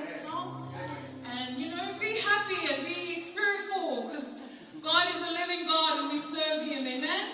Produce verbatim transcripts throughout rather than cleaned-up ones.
song. And, you know, be happy and be spirit-filled, because God is a living God and we serve him. Amen?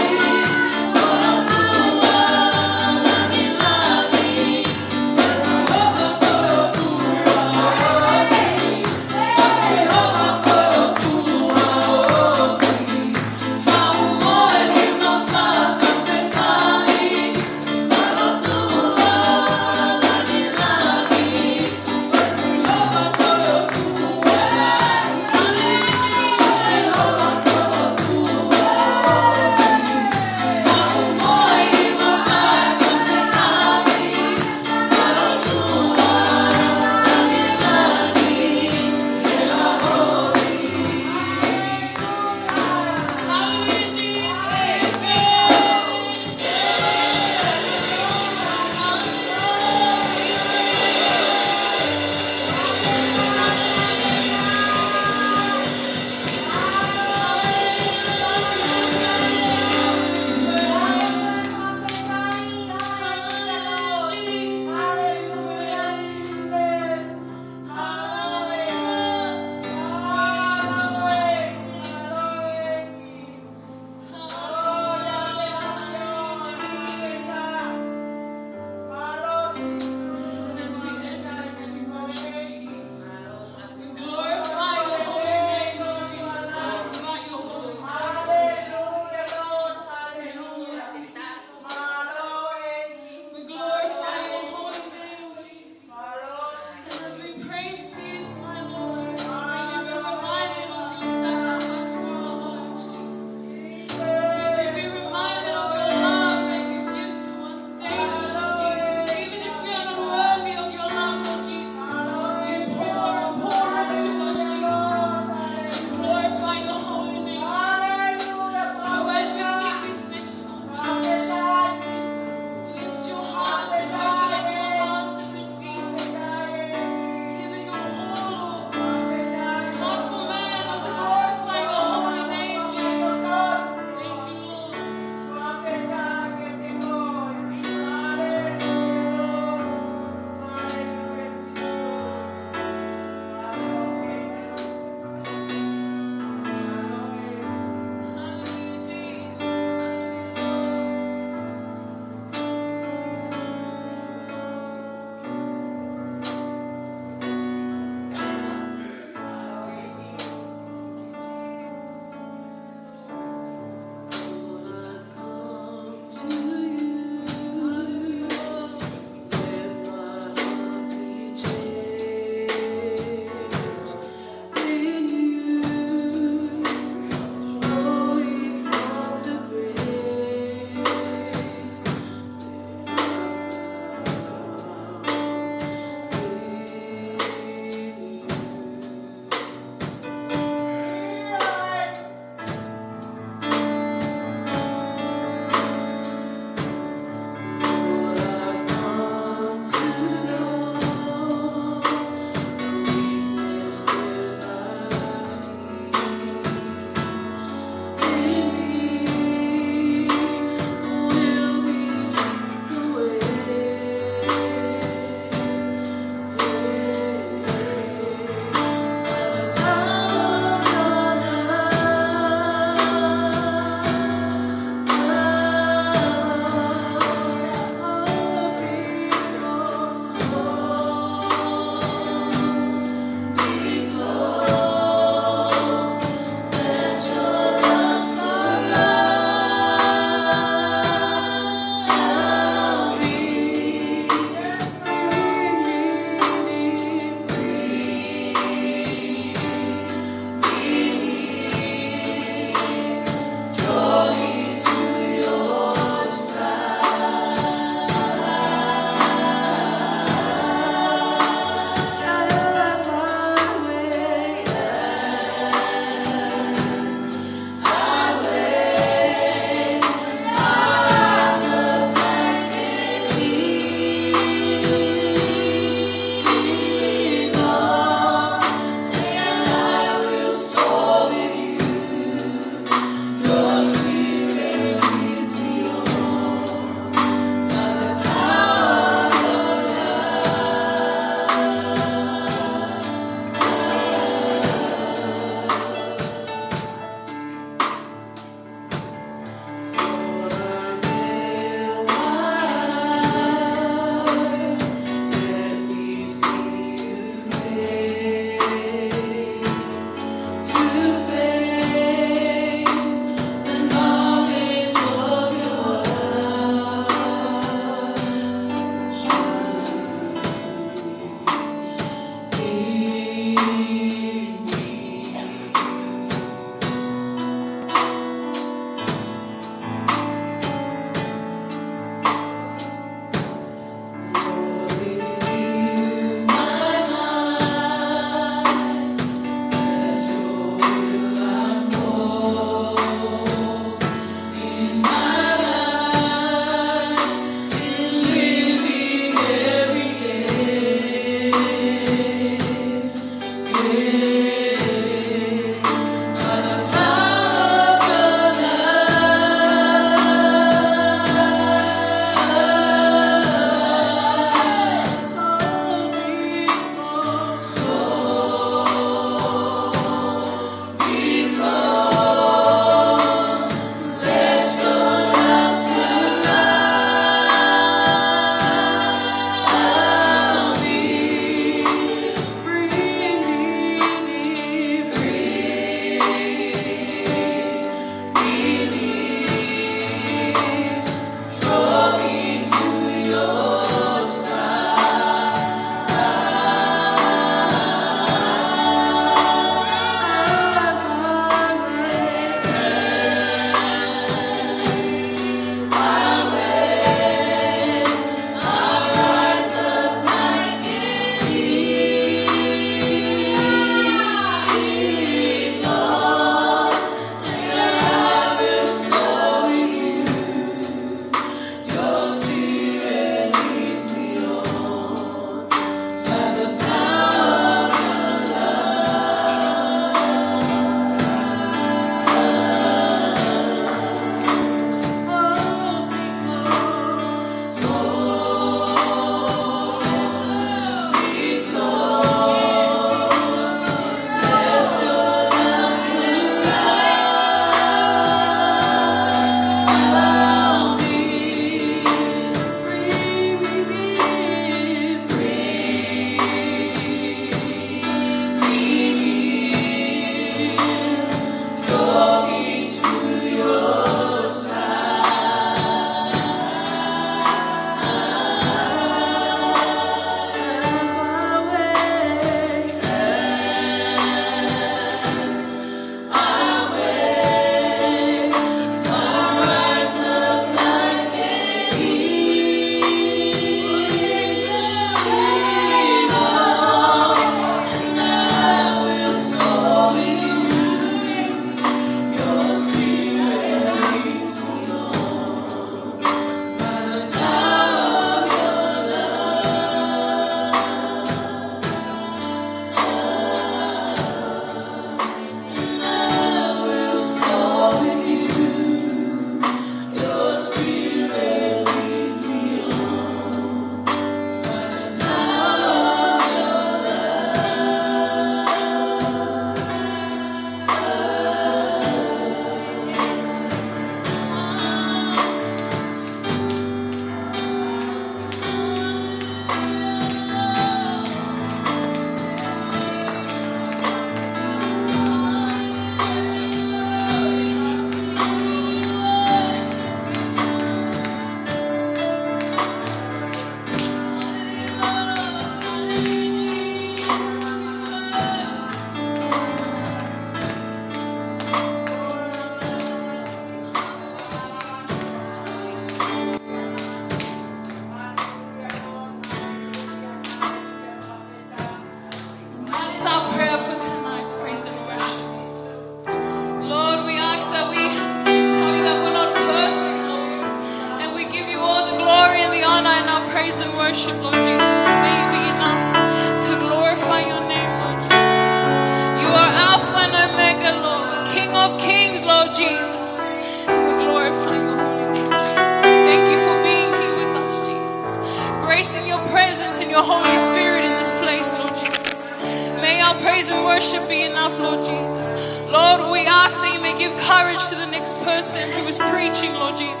Praise and worship be enough, Lord Jesus. Lord, we ask that you may give courage to the next person who is preaching, Lord Jesus,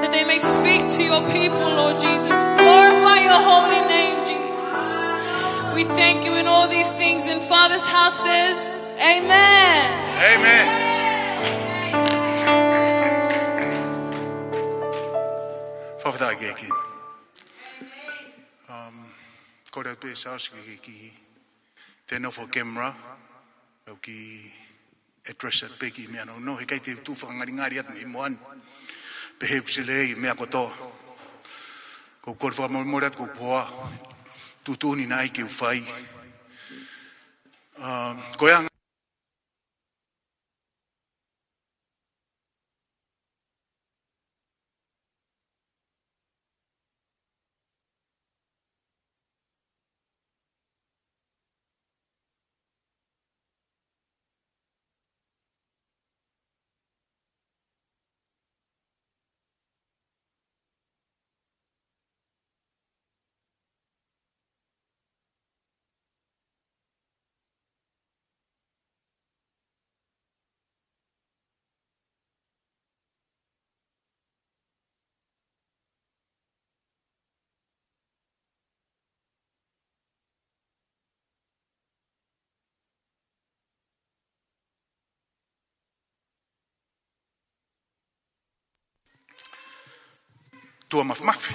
that they may speak to your people, Lord Jesus. Glorify your holy name, Jesus. We thank you in all these things. And Father's house says, Amen. Amen. Fakafetaʻi ki he ʻEiki. Um, kole atu pē Charles ke ke kiʻi turn off e camera, ʻo kiʻi address atu pē kiʻi meʻa nounou, heʻikai te u tuʻu fakangalingali atu mei muʻa ni. Pehē ʻoku se lelei e meʻa kotoa. Ko e kole fakamolemole atu ko e hoa tuʻutuʻuni naʻe ʻikai ke u fai. Um, ko e anga Tuʻa mafimafi.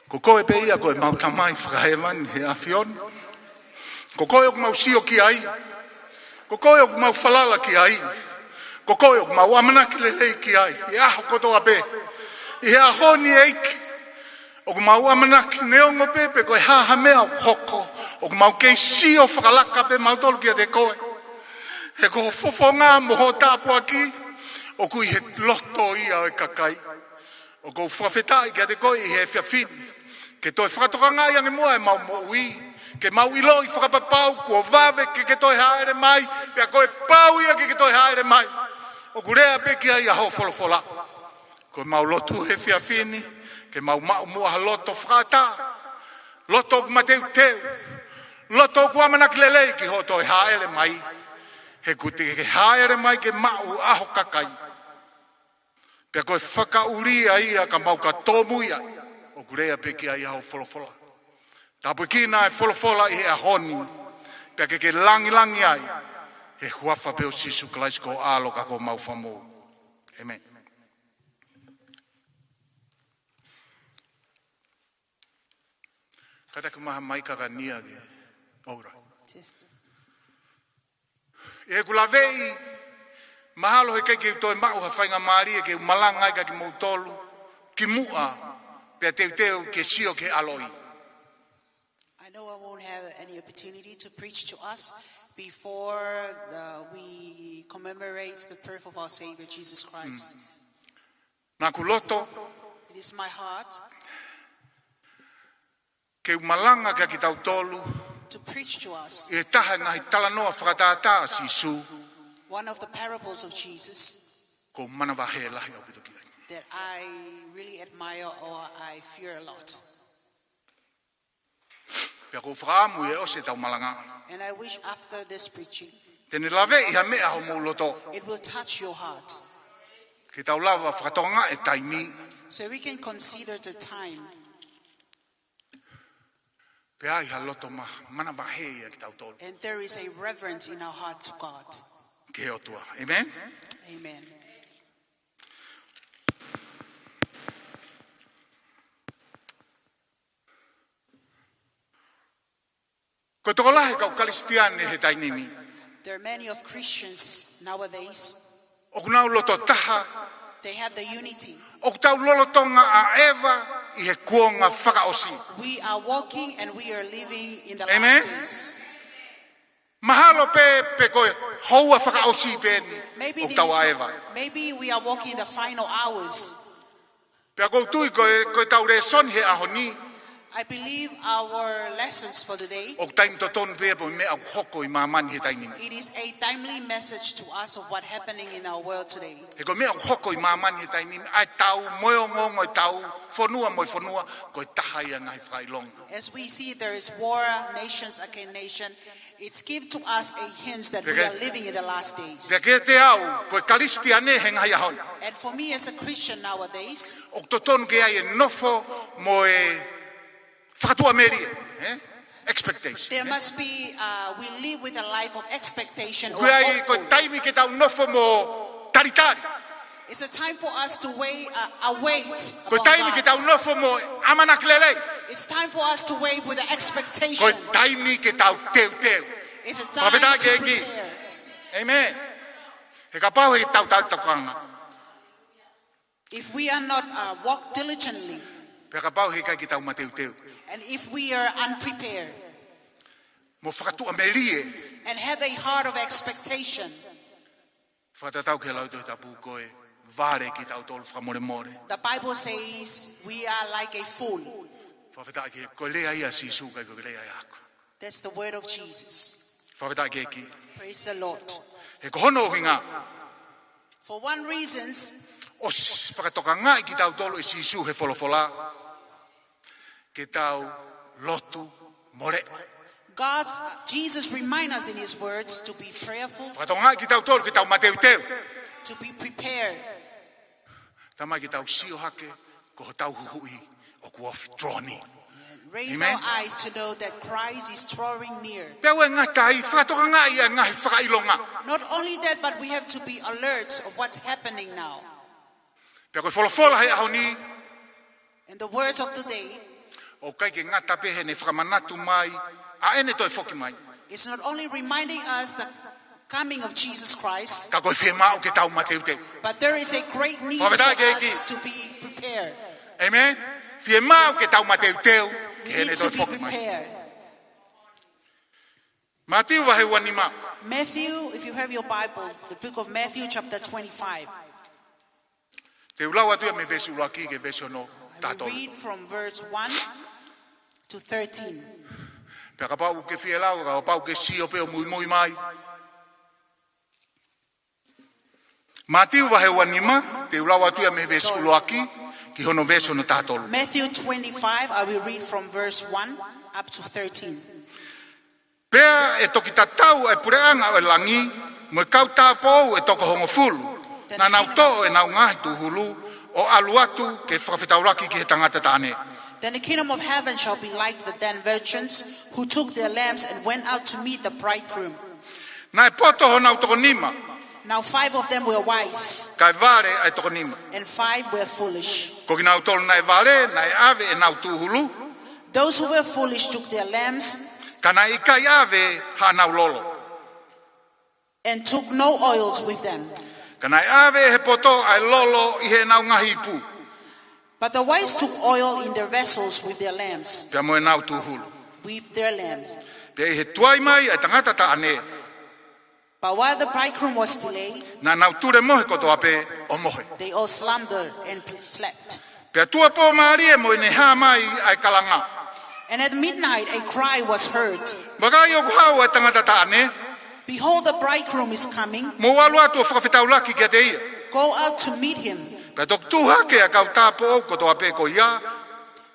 Ko koe pē ia ko ʻemau Tamai fakahēvani he ʻAfiona. Ko koe ʻoku mau sio ki ai. Ko koe ʻoku mau falala ki ai. Ko koe ʻoku mau ʻamanaki lelei ki ai. ʻI he ʻaho kotoa pē. ʻI he ʻaho ni ʻEiki. ʻOku mau ʻamanaki neongo pē pe ko e hā ha meʻa ʻoku hoko. ʻOku mau kei sio fakalaka pē mautolu kiate koe. He ko hoʻo fofonga mo hoʻo tāpuaki. ʻOku ʻi he loto ia ʻo e kakai. ʻOku ou fakafetaʻi kiate koe ʻi he efiafi ni. Ke toe fakatokangaʻi ange muʻa ʻemau moʻui. Ke mau ʻiloʻi fakapapau kuo vave ke ke toe hāʻele mai. Pea ko e pau ia ke ke toe hāʻele mai. ʻOku lea pē ki ai ʻa hoʻo folofola. Ko ʻemau lotu he efiafi ni. Ke mau maʻu muʻa ha loto fakaʻatā. Loto ʻoku mateuteu. Loto ʻoku ʻamanaki lelei ki hoʻo toe hāʻele mai. He kuo ke hāʻele mai ke maʻu ʻa ho kakai. Pea ko e fakaʻulia ia ka mau ka tōmui ai, ʻoku lea pē ki ai ʻa hoʻo folofola. Tāpuekina e folofola ʻi he ʻaho ni, pea ke ke langilangi ai, he huafa pē ʻo Sīsū Kalaisi ko ho ʻAlo ka ko homau Fakamoʻui. ʻĒmeni. Kātaki mai ha maika ka nia ke ora. Test. ʻI heʻeku laveʻi, mahalo heʻikai ke u toe maʻu ha faingamālie ke u malanga ai kia kimoutolu, kimuʻa, pea teuteu ke sio ki he ʻaloʻi. I know I won't have any opportunity to preach to us before the, we commemorate the birth of our Savior Jesus Christ. Naʻá ku loto It is my heart ke u malanga kia kitautolu to preach to us ʻi he taha e ngaahi talanoa fakatātā ʻa Sīsū one of the parables of Jesus ʻoku ou manavahē lahi ʻaupito ki ai. That I really admire or I fear a lot. Pea ʻoku ou fakaʻamu ʻi he ʻosi ʻetau malanga, And I wish after this preaching, te ne laveʻi ha meʻa homou loto, it will touch your heart. Ke tau lava fakatokangaʻi e taimi. So we can consider the time. Pea ʻi ai ha loto ma-, manavahē ʻiate kitautolu. And there is a reverence in our heart to God. Ki he ʻOtua. ʻĒmeni? Amen. Ko e tokolahi e kau Kalisitiane he taimi ni, There are many of Christians nowadays. ʻOku nau loto taha. They have the unity. ʻOku tau lolotonga ʻaʻeva ʻi he kuonga fakaʻosi. We are walking and we are living in the last days. ʻĒmeni? Mahalo pē, pe ko e houa fakaʻosi pē eni ʻoku tau ʻaʻeva. Maybe we are walking the final hours. Pea ʻoku ou tui ko e, ko ʻetau lēsoni he ʻaho ni, I believe our lessons for today, ʻoku taimi totonu pē ia pe ko e meʻa ʻoku hoko ʻi māmani he taimi ni. It is a timely message to us of what happening in our world today. He ko e meʻa ʻoku hoko ʻi māmani he taimi ni, ʻa e tau mo e ongoongo e tau, fonua mo e fonua, ko e taha ia e ngaahi fakaʻilonga. As we see, there is war, nations against nation, It's give to us a hint that we are living in the last days. Pea kiate au, ko e Kalisitiane he ngaahi ʻaho ni, And for me as a Christian nowadays, ʻoku totonu ke ʻi ai e nofo mo e fakatuʻamelie, eh? Expectation, there eh? must be, uh, we live with a life of expectation or ʻOku ʻi ai ko e hopeful. Taimi ke tau nofo mo talitali. It's a time for us to wait, uh, await Ko e upon taimi ke God. Tau nofo mo ʻamanaki lelei. It's time for us to wait with the expectation. Ko e taimi ke tau teuteu. It's a time Fakafetaʻi ki he ʻEiki. Prepare. Amen. He kapau he tau tau tokanga. If we are not, uh, walk diligently, Pea kapau he ʻikai ke tau mateuteu. And if we are unprepared Mo fakatuʻamelie. And have a heart of expectation, Fakatatau ki he lau Tohi Tapu ko e vale kitautolu fakamolemole. The Bible says we are like a fool. Fakafetaʻi ki he ko e lea ia ʻa Sīsū ʻikai ko e lea ia ʻaʻaku. That's the word of Jesus. Fakafetaʻi ki he ʻEiki. Praise the Lord. He ko hono ʻuhinga. For one reasons, ʻOsi fakatokangaʻi kitautolu ʻe Sīsū he folofola. Ke tau lotu mo leʻo. God, Jesus remind us in his words to be prayerful, Fakatokangaʻi kitautolu ke tau mateuteu. To be prepared. Tamai ke tau sio hake, ko hotau huhuʻi, ʻoku ofi, draw near. Raise Amen. Our eyes to know that Christ is drawing near. Pea ʻoku ngata ai, fakatokangaʻi ʻa e ngaahi fakaʻilonga. Not only that, but we have to be alert of what's happening now. Pea ko e folofola he ʻaho ni, And the words of the day ʻoku ʻikai ke ngata pē heʻene fakamanatu mai ʻa ʻene toe foki mai. It's not only reminding us the coming of Jesus Christ, Ka ko e fiemaʻu ke tau mateuteu. But there is a great need for us to be prepared. Fakafetaʻi ki he ʻEiki. Amen. Fiemaʻu ke tau mateuteu. We need to be prepared. Heʻene toe foki mai. Mātiu vahe ua nima. Matthew, if you have your Bible, the book of Matthew chapter twenty-five. Te u lau atu ia mei he veesi ʻuluaki ki he veesi ono taha tolu. I will read from verse one to thirteen. Pea kapau ʻoku ke fie lau, kapau ʻoku ke sio pē ʻo muimui mai. Mātiu vahe ua nima, te u lau atu ia mei he veesi ʻuluaki ki hono veesi ono taha tolu. Matthew twenty-five, I will read from verse one up to thirteen. Pea ʻe toki tatau ʻa e puleʻanga ʻo e langi mo e kau tāupoʻou ʻe toko hongofulu, naʻa nau toʻo ʻenau ngaahi tūhulu ʻo ʻalu atu ke fakafetaulaki ki he Tangata Taʻane. Then the kingdom of heaven shall be like the ten virgins who took their lamps and went out to meet the bridegroom. Naʻe poto honau toko nima. Now five of them were wise, Kae vale ʻa e toko nima. And five were foolish. Ko kinautolu naʻe vale, naʻe ʻave ʻenau tūhulu. Those who were foolish took their lamps Ka naʻe ʻikai ʻave haʻanau lolo. And took no oils with them. Ka naʻe ʻave ʻe he poto ʻa e lolo ʻi heʻenau ngaahi ipu. But the wise took oil in their vessels with their lamps. Pea mo ʻenau tūhulu. With their lamps. Pea ʻi he tuai mai ʻa e Tangata Taʻane. But while the bridegroom was delayed, Naʻa nau tulemohe kotoa pē ʻo mohe. They all slumbered and slept. Pea tuʻuapō mālie mo ʻene hā mai ʻa e kalanga. And at midnight a cry was heard. Vakai ʻoku haʻu ʻa e Tangata Taʻane. Behold, the bridegroom is coming. Mou ʻalu atu ʻo fakafetaulaki kiate ia. Go out to meet him. Pea toki tuʻu hake ʻa e kau tāupoʻou kotoa pē ko ia.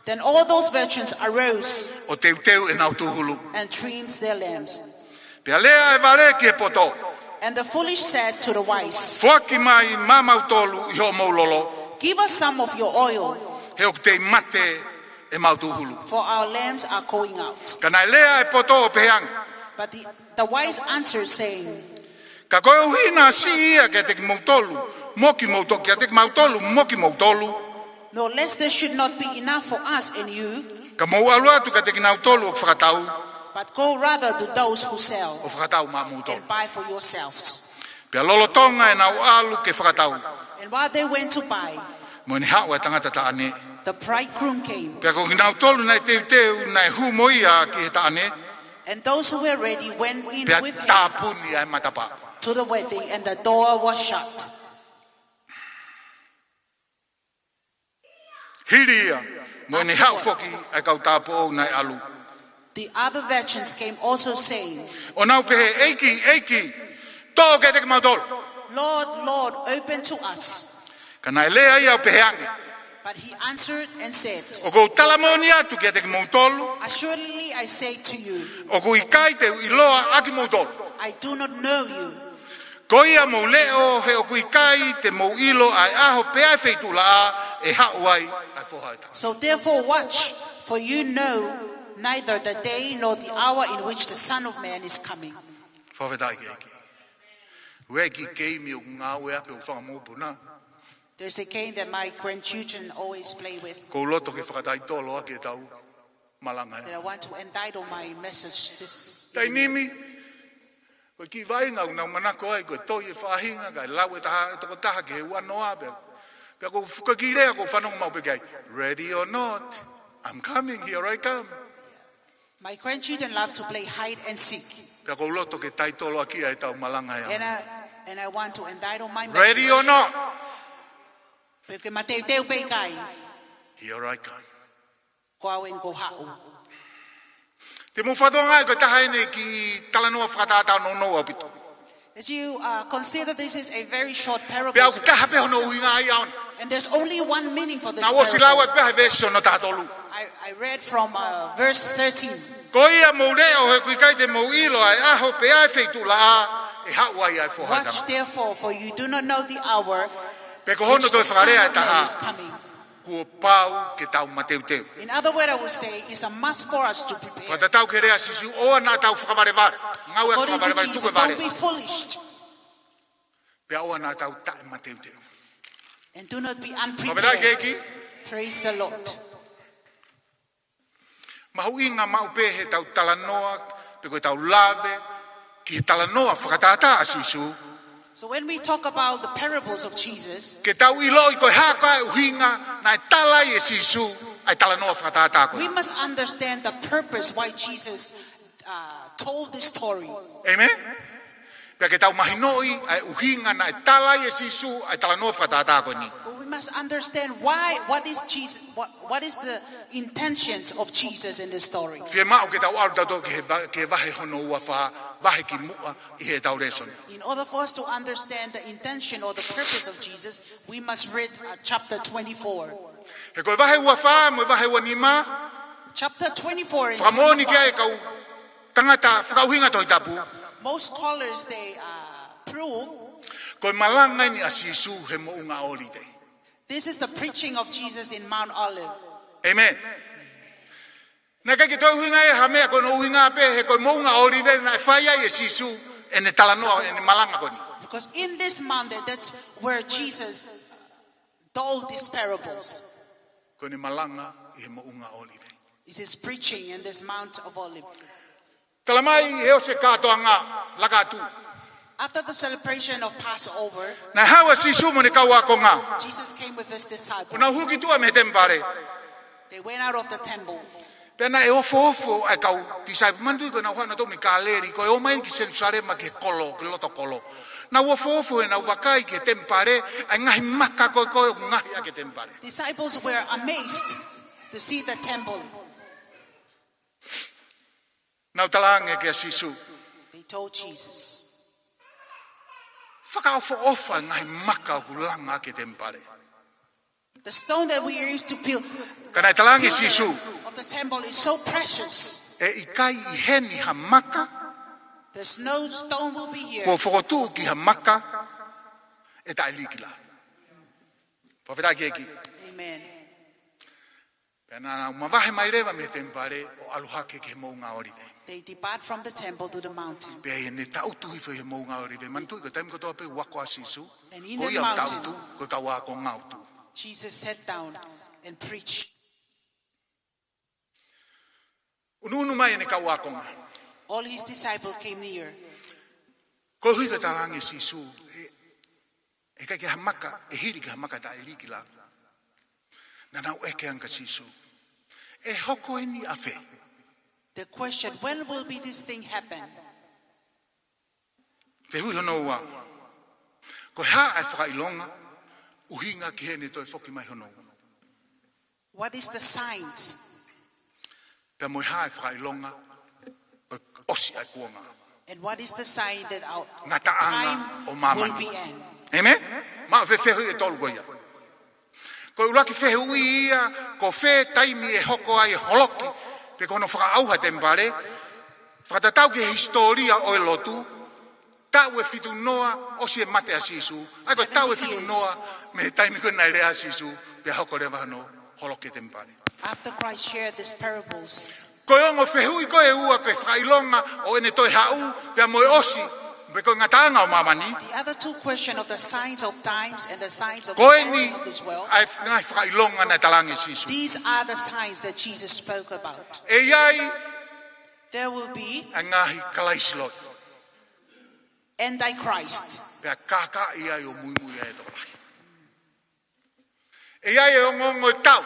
Then all those virgins arose ʻO teuteu ʻenau tūhulu. And trimmed their lamps. Pea lea ʻa e vale ki he poto. And the foolish said to the wise, Foaki mai maʻamautolu ʻi hoʻomou lolo. Give us some of your oil, He ʻoku tei mate ʻemau tūhulu. For our lamps are going out. Ka naʻe lea ʻa e poto ʻo pehē ange. But the, the wise answered, saying, Ka koeʻuhi naʻa siʻi ia kiate kimoutolu, mo kimouto-, kiate kimautolu, mo kimoutolu. No, lest there should not be enough for us and you, Ka mou ʻalu atu kiate kinautolu ʻoku fakatau. But go rather to those who sell ʻO fakatau maʻamoutolu. And buy for yourselves. Pea lolotonga ʻenau ʻalu ke fakatau. And while they went to buy, Mo ʻene haʻu ʻa e Tangata Taʻane. The bridegroom came. Pea ko kinautolu naʻe teuteu naʻe hū mo ia ki he taʻane. And those who were ready went in with him Pea tāpuni ʻa e matapā. To the wedding, and the door was shut. Hili ia, mo ʻene haʻu foki ʻa e kau tāupoʻou naʻe ʻalu. The other virgins came also, saying, ʻO nau pehē, ʻEiki, ʻEiki, toʻo kiate kimautolu. Lord, Lord, open to us. Ka naʻe lea ia ʻo pehē ange. But he answered and said, ʻOku ou talamoʻoni atu kiate kimoutolu. Assuredly I say to you, ʻOku ʻikai te u ʻiloa ʻa kimoutolu. I do not know you. Ko ia mou leʻo he ʻoku ʻikai te mou ʻilo ʻa e ʻaho pe ʻa e feituʻulaʻā ʻe haʻu ai ʻa e Foha ʻo e Tangata. So therefore watch, for you know neither the day nor the hour in which the Son of Man is coming. Fakafetaʻi ki he ʻEiki. Ua ki keimi ʻoku ngāueʻaki ʻo fanga mokopuna. There's a game that my grandchildren always play with ʻOku ou loto ke fakataitolo ʻaki ʻetau malanga that ē. I want to entitle my message this. Taimi ni, ko e kiʻi vaʻinga ʻoku nau manako ai, ko e toi e faʻahinga, kae lau e taha, tokotaha ki he uanoa, pea, pea ko e fuka kiʻi lea ʻoku ou fanongo maʻu pē ki ai. Ready or not, I'm coming, here I come. My grandchildren love to play hide and seek. Pea ʻoku ou loto ke taitolo ʻaki ʻetau malanga ē. And I, and I want to entitle my Ready message. Or not, Pe ke mateuteu pe ʻikai, here I come. ko au eni ʻoku ou haʻu. Te mou fakatokangaʻi ko e taha eni e kiʻi talanoa fakatātā nounou ʻaupito. As you uh, consider, this is a very short parable. Pea ʻoku taha pē hono ʻuhinga ia ʻaʻana. And there's only one meaning for this Naʻá ku ʻosi lau parable. atu pē he veesi hono taha tolu. I, I read from uh, verse thirteen. Ko ia mou leʻo he ʻoku ʻikai te mou ʻilo ʻa e ʻaho pe ʻa e feituʻulaʻā ʻe haʻu ai ʻa e Foha ʻo e Tangata. Watch therefore, for you do not know the hour Pe ko hono which toe the Son fakalea ʻe of Man taha, is coming. Kuo pau ke tau mateuteu. In other words, I would say it's a must for us to prepare. Fakatatau ki he lea ʻa Sīsū, ʻoua naʻa tau fakavalevale. Ngāue According to fakavalevale, tuku Jesus, e vale. Don't be foolish Pea ʻoua naʻa tau taʻemateuteu. And do not be Fakafetaʻi ki he unprepared. ʻEiki. Praise the Lord. Mahuʻinga maʻu pē heʻetau talanoa, pe ko ʻetau lave ki he talanoa fakatātā ʻa Sīsū, So when we talk about the parables of Jesus, ke tau ʻiloʻi ko e hā e ʻuhinga naʻe tala ai ʻe Sīsū ʻa e talanoa fakatātā ko we ē. Must understand the purpose why Jesus uh, told this story. Amen? Pea ke tau mahinoʻi ʻa e ʻuhinga naʻe tala ai ʻe Sīsū ʻa e talanoa fakatātā ko eni. But we must understand why, what is Jesus, what, what is the intentions of Jesus in this story. Fiemaʻu ke tau ʻalu tautolu ki he va-, ki he vahe hono ua fā, vahe ki muʻa ʻi heʻetau lēsoni. In order for us to understand the intention or the purpose of Jesus, we must read uh, chapter twenty-four. He ko e vahe ua fā mo e vahe ua nima, Chapter twenty-four and fakamoʻoni ki ai twenty-five, kau tangata fakaʻuhinga Tohi Tapu, most scholars, they uh, prove ko e malanga eni ʻa Sīsū he moʻunga ʻŌlive. This is the preaching of Jesus in Mount Olive. Amen. Naʻe ʻikai ke toe ʻuhinga ia ha meʻa, ko hono ʻuhinga pē he ko e moʻunga ʻŌlive naʻe fai ai ʻe Sīsū ʻene talanoa, ʻene malanga ko eni. Because in this mountain, that's where Jesus told these parables. Ko ʻene malanga ʻi he moʻunga ʻŌlive. It's his preaching in this Mount of Olive. Tala mai he ʻosi e kātoanga Laka Atu, After the celebration of Passover, naʻe haʻu ʻa Sīsū mo ʻene kau ākonga. Jesus came with his ʻO disciples. nau hū ki tuʻa mei he temipale. They went out of the temple. Pea naʻe ofoofo ʻa e kau disciple. Manatuʻi ko ʻenau haʻu nautolu mei Kāleli, ko e ō mai eni ki Selusalema ki he kolo, ki loto kolo. Naʻe ofoofo ʻenau vakai ki he temipale, ʻa e ngaahi maka ko ē ko ē ʻoku ngaohi ʻaki e temipale. Disciples were amazed to see the temple. Nau talaange kia Sīsū, They told Jesus, fakaʻofoʻofa e ngaahi maka ʻoku langa ʻaki e temipale. The stone that we are used to build Ka naʻe talaange ʻe Sīsū, of the temple is so precious. ʻe ʻikai ʻi heni ha maka There's no stone will be here kuo fokotuʻu ki ha maka ʻe taʻelīkila. Fakafetaʻi ki he ʻEiki. Amen. Pea naʻa nau mavahe mai leva mei he temipale ʻo ʻalu hake ki he moʻunga ʻŌlive. They depart from the temple to the mountain. Pea ʻi heʻene tangutu hifo ʻi he moʻunga ʻŌlive, manatuʻi ko e taimi kotoa pē ʻoku ako ʻa Sīsū, And in ko the ia ʻoku mountain, tangutu, ko e kau ākonga ʻoku tuʻu. Jesus sat down and preached. ʻUnuʻunu mai ʻene kau ākonga. All his disciples came near. Koeʻuhi ko e talaange ʻe Sīsū, ʻe, ʻe ʻikai ke ha maka, ʻe hili ki ha maka taʻelīkila. Naʻa nau ʻeke ange kia Sīsū, ʻe hoko eni ʻafē? The question, when will be this thing happen? Fehuʻi hono ua, ko e hā e fakaʻilonga ʻuhinga ki heʻene toe foki mai hono ua? What is the signs? Pea mo e hā e fakaʻilonga ʻo e ʻosi ʻa e kuonga? And what is the sign that our Ngataʻanga time ʻo māmani. Will be end? Amen? Maʻu e fehuʻi ʻe tolu ko ia. Ko e ʻuluaki fehuʻi ia, ko fē taimi ʻe hoko ai e holoki pe ko hono fakaʻauha temipale, fakatatau ki he hisitōlia ʻo e lotu, taʻu ʻe fitu noa ʻosi e mate ʻa Sīsū. ʻA ia ko e taʻu ʻe fitu noa mei he taimi ko ē naʻe lea ai ʻa Sīsū, pea hoko leva hono holoki e temipale. After Christ shared these parables, Ko e ongo fehuʻi ko ē ʻe ua ko e fakaʻilonga ʻo ʻene toe haʻu, pea mo e ʻosi, pe ko e ngataʻanga ʻo māmani. The other two question of the signs of times and the signs of the Ko eni, end of this world, ʻa e ngaahi fakaʻilonga naʻe talaange ʻe Sīsū. These are the signs that Jesus spoke about. ʻE ʻi ai There will be ʻa e ngaahi kalaisi loi. Antichrist. Pea kākaaʻi ai ʻo muimui ai e tokolahi. ʻE ʻi ai e ongoongo ʻo e tau.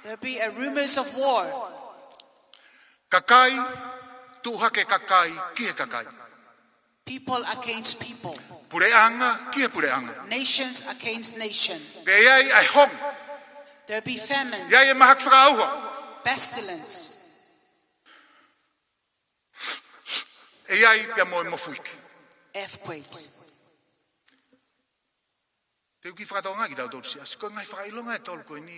There'll be a rumors of war. Kakai, tuʻu hake kakai ki he kakai. People against people. Puleʻanga ki he puleʻanga. Nations against nation. Pea ʻe ʻi ai ʻa e hongo. There'll be famine. ʻE ʻi ai e mahaki fakaʻauha. Pestilence. ʻE ʻi ai pea mo e mofuike. Earthquakes. Te u kiʻi fakatokangaʻi kitautolu siʻi ʻasi. Ko e ngaahi fakaʻilonga ʻe tolu ko eni,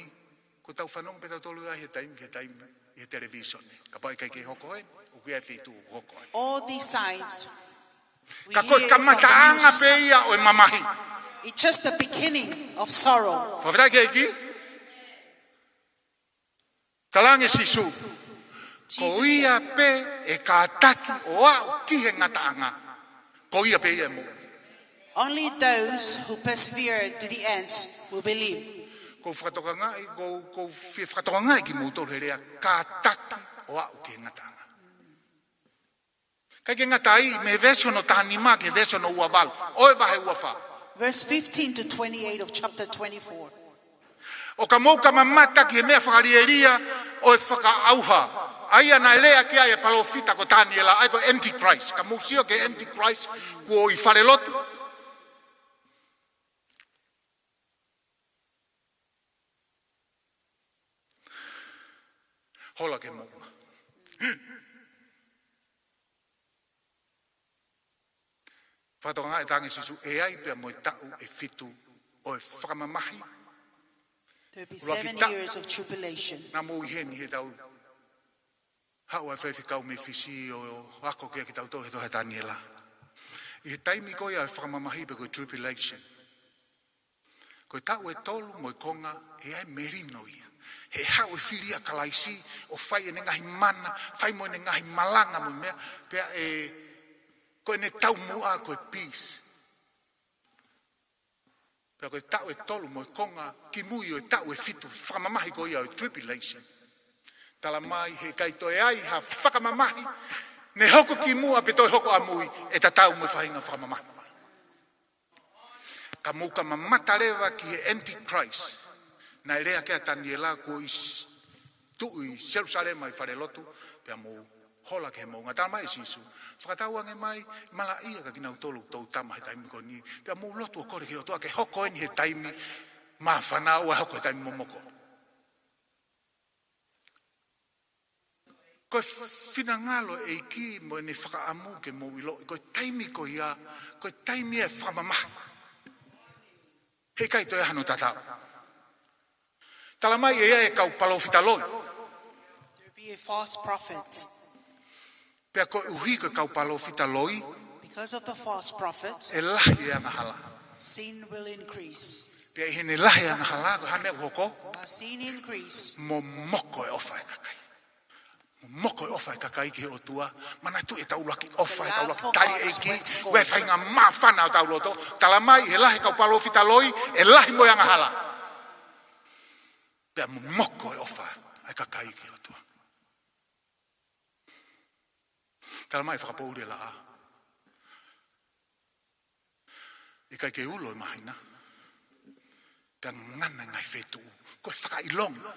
ko ʻetau fanongo pē tautolu ia he taimi ki he taimi ʻi he televīsone. Kapau ʻe ʻikai ke hoko ē, ʻoku ʻi ai e feituʻu ʻoku hoko ai. All these signs we Ka ko e hear from the kamataʻanga news. Pē ia ʻo e mamahi. It's just the beginning of sorrow. Fakafetaʻi ki he ʻEiki. Talaange ʻe Sīsū, ko Jesus ia said, pē ʻe kātaki ʻo aʻu ki he ngataʻanga, ko ia pē ia ʻe moʻui. Only those who persevere to the end will believe. Ko u fakatokangaʻi, ko u, ko u fie fakatokangaʻi kimoutolu he lea kātaki ʻo aʻu ki he ngataʻanga. ʻIkai ke ngata ai, mei he veesi hono taha nima ki he veesi hono ua valu ʻo e vahe ua fā. Verse fifteen to twenty-eight of chapter twenty-four. ʻO ka mou ka mamata ki he meʻa fakalielia ʻo e fakaʻauha, ʻa ia naʻe lea ki ai e palōfita ko Taniela, ʻa ia ko e Antichrist. Ka mou sio ki he Antichrist kuo ʻi falelotu. Hola ke moʻunga. Fakatokangaʻi e talaange ʻe Sīsū, ʻe ʻi ai pea mo e taʻu ʻe fitu ʻo e fakamamahi. There'll be Ua ki seven ta- years of tribulation. Naʻa mou ʻi heni he tau haʻu ʻa e faifekau mei Fisi ʻo ako kiate kitautolu he tohi ʻa Taniela. ʻI he taimi ko ia ʻo e fakamamahi pe ko e tribulation, ko e taʻu ʻe tolu mo e konga, ʻe ʻi ai e melino ia. He ʻe haʻu e fili ʻa Kalaisi ʻo fai ʻene ngaahi mana, fai mo ʻene ngaahi malanga mo e meʻa, pea ʻe, ko ʻene taumuʻa ko e peace. Pea ko e taʻu ʻe tolu mo e konga kimui ʻo e taʻu ʻe fitu fakamamahi ko ia ʻo e tribulation, talamai heʻikai toe ʻi ai ha fakamamahi ne hoko kimuʻa pe toe hoko ʻamui ʻe tatau mo e faʻahinga fakamamahi. Ka mou ka mamata leva ki he Antichrist naʻe lea ki ai ʻa Taniela kuo ʻi s- tuʻu ʻi Selusalema ʻi falelotu, pea mou hola ke he moʻunga. Talamai ʻe Sīsū, fakatauange mai, malaʻia kiate kinautolu ʻoku toutama he taimi ko eni, pea mou lotu ʻo kole ki he ʻOtua ke hoko eni he taimi māfana, ʻoua ʻe hoko he taimi momoko. Ko e finangalo e ʻEiki mo ʻene fakaʻamu ke mou ʻiloʻi, ko e taimi ko ia, ko e taimi ʻo e fakamamahi. Heʻikai toe ʻi ai hano tatau. Talamai ʻe ʻi ai e kau palōfita loi. There be a false prophet. Pea koeʻuhi ko e kau palōfita loi, Because of the false prophets, ʻe lahi e angahala. Sin will increase. Pea ʻi heʻene lahi e angahala, ko e hā e meʻa ʻoku hoko? As sin increase, Momoko e ʻofa ʻa e kakai. Momoko e ʻofa ʻa e kakai ki he ʻOtua. Manatuʻi ʻetau ʻuluaki ʻofa, ʻetau ʻuluaki tali ʻEiki, ʻoku ʻi ai e faʻahinga māfana ʻo ʻetau loto. Talamai ʻi he lahi e kau palōfita loi, ʻe lahi mo e angahala. Pea momoko e ʻofa ʻa e kakai ki he ʻOtua. Talamai ʻe fakapoʻuli e laʻā. ʻIkai ke ulo e māhina. Pea ngana e ngaahi fetuʻu. Ko e fakaʻilonga.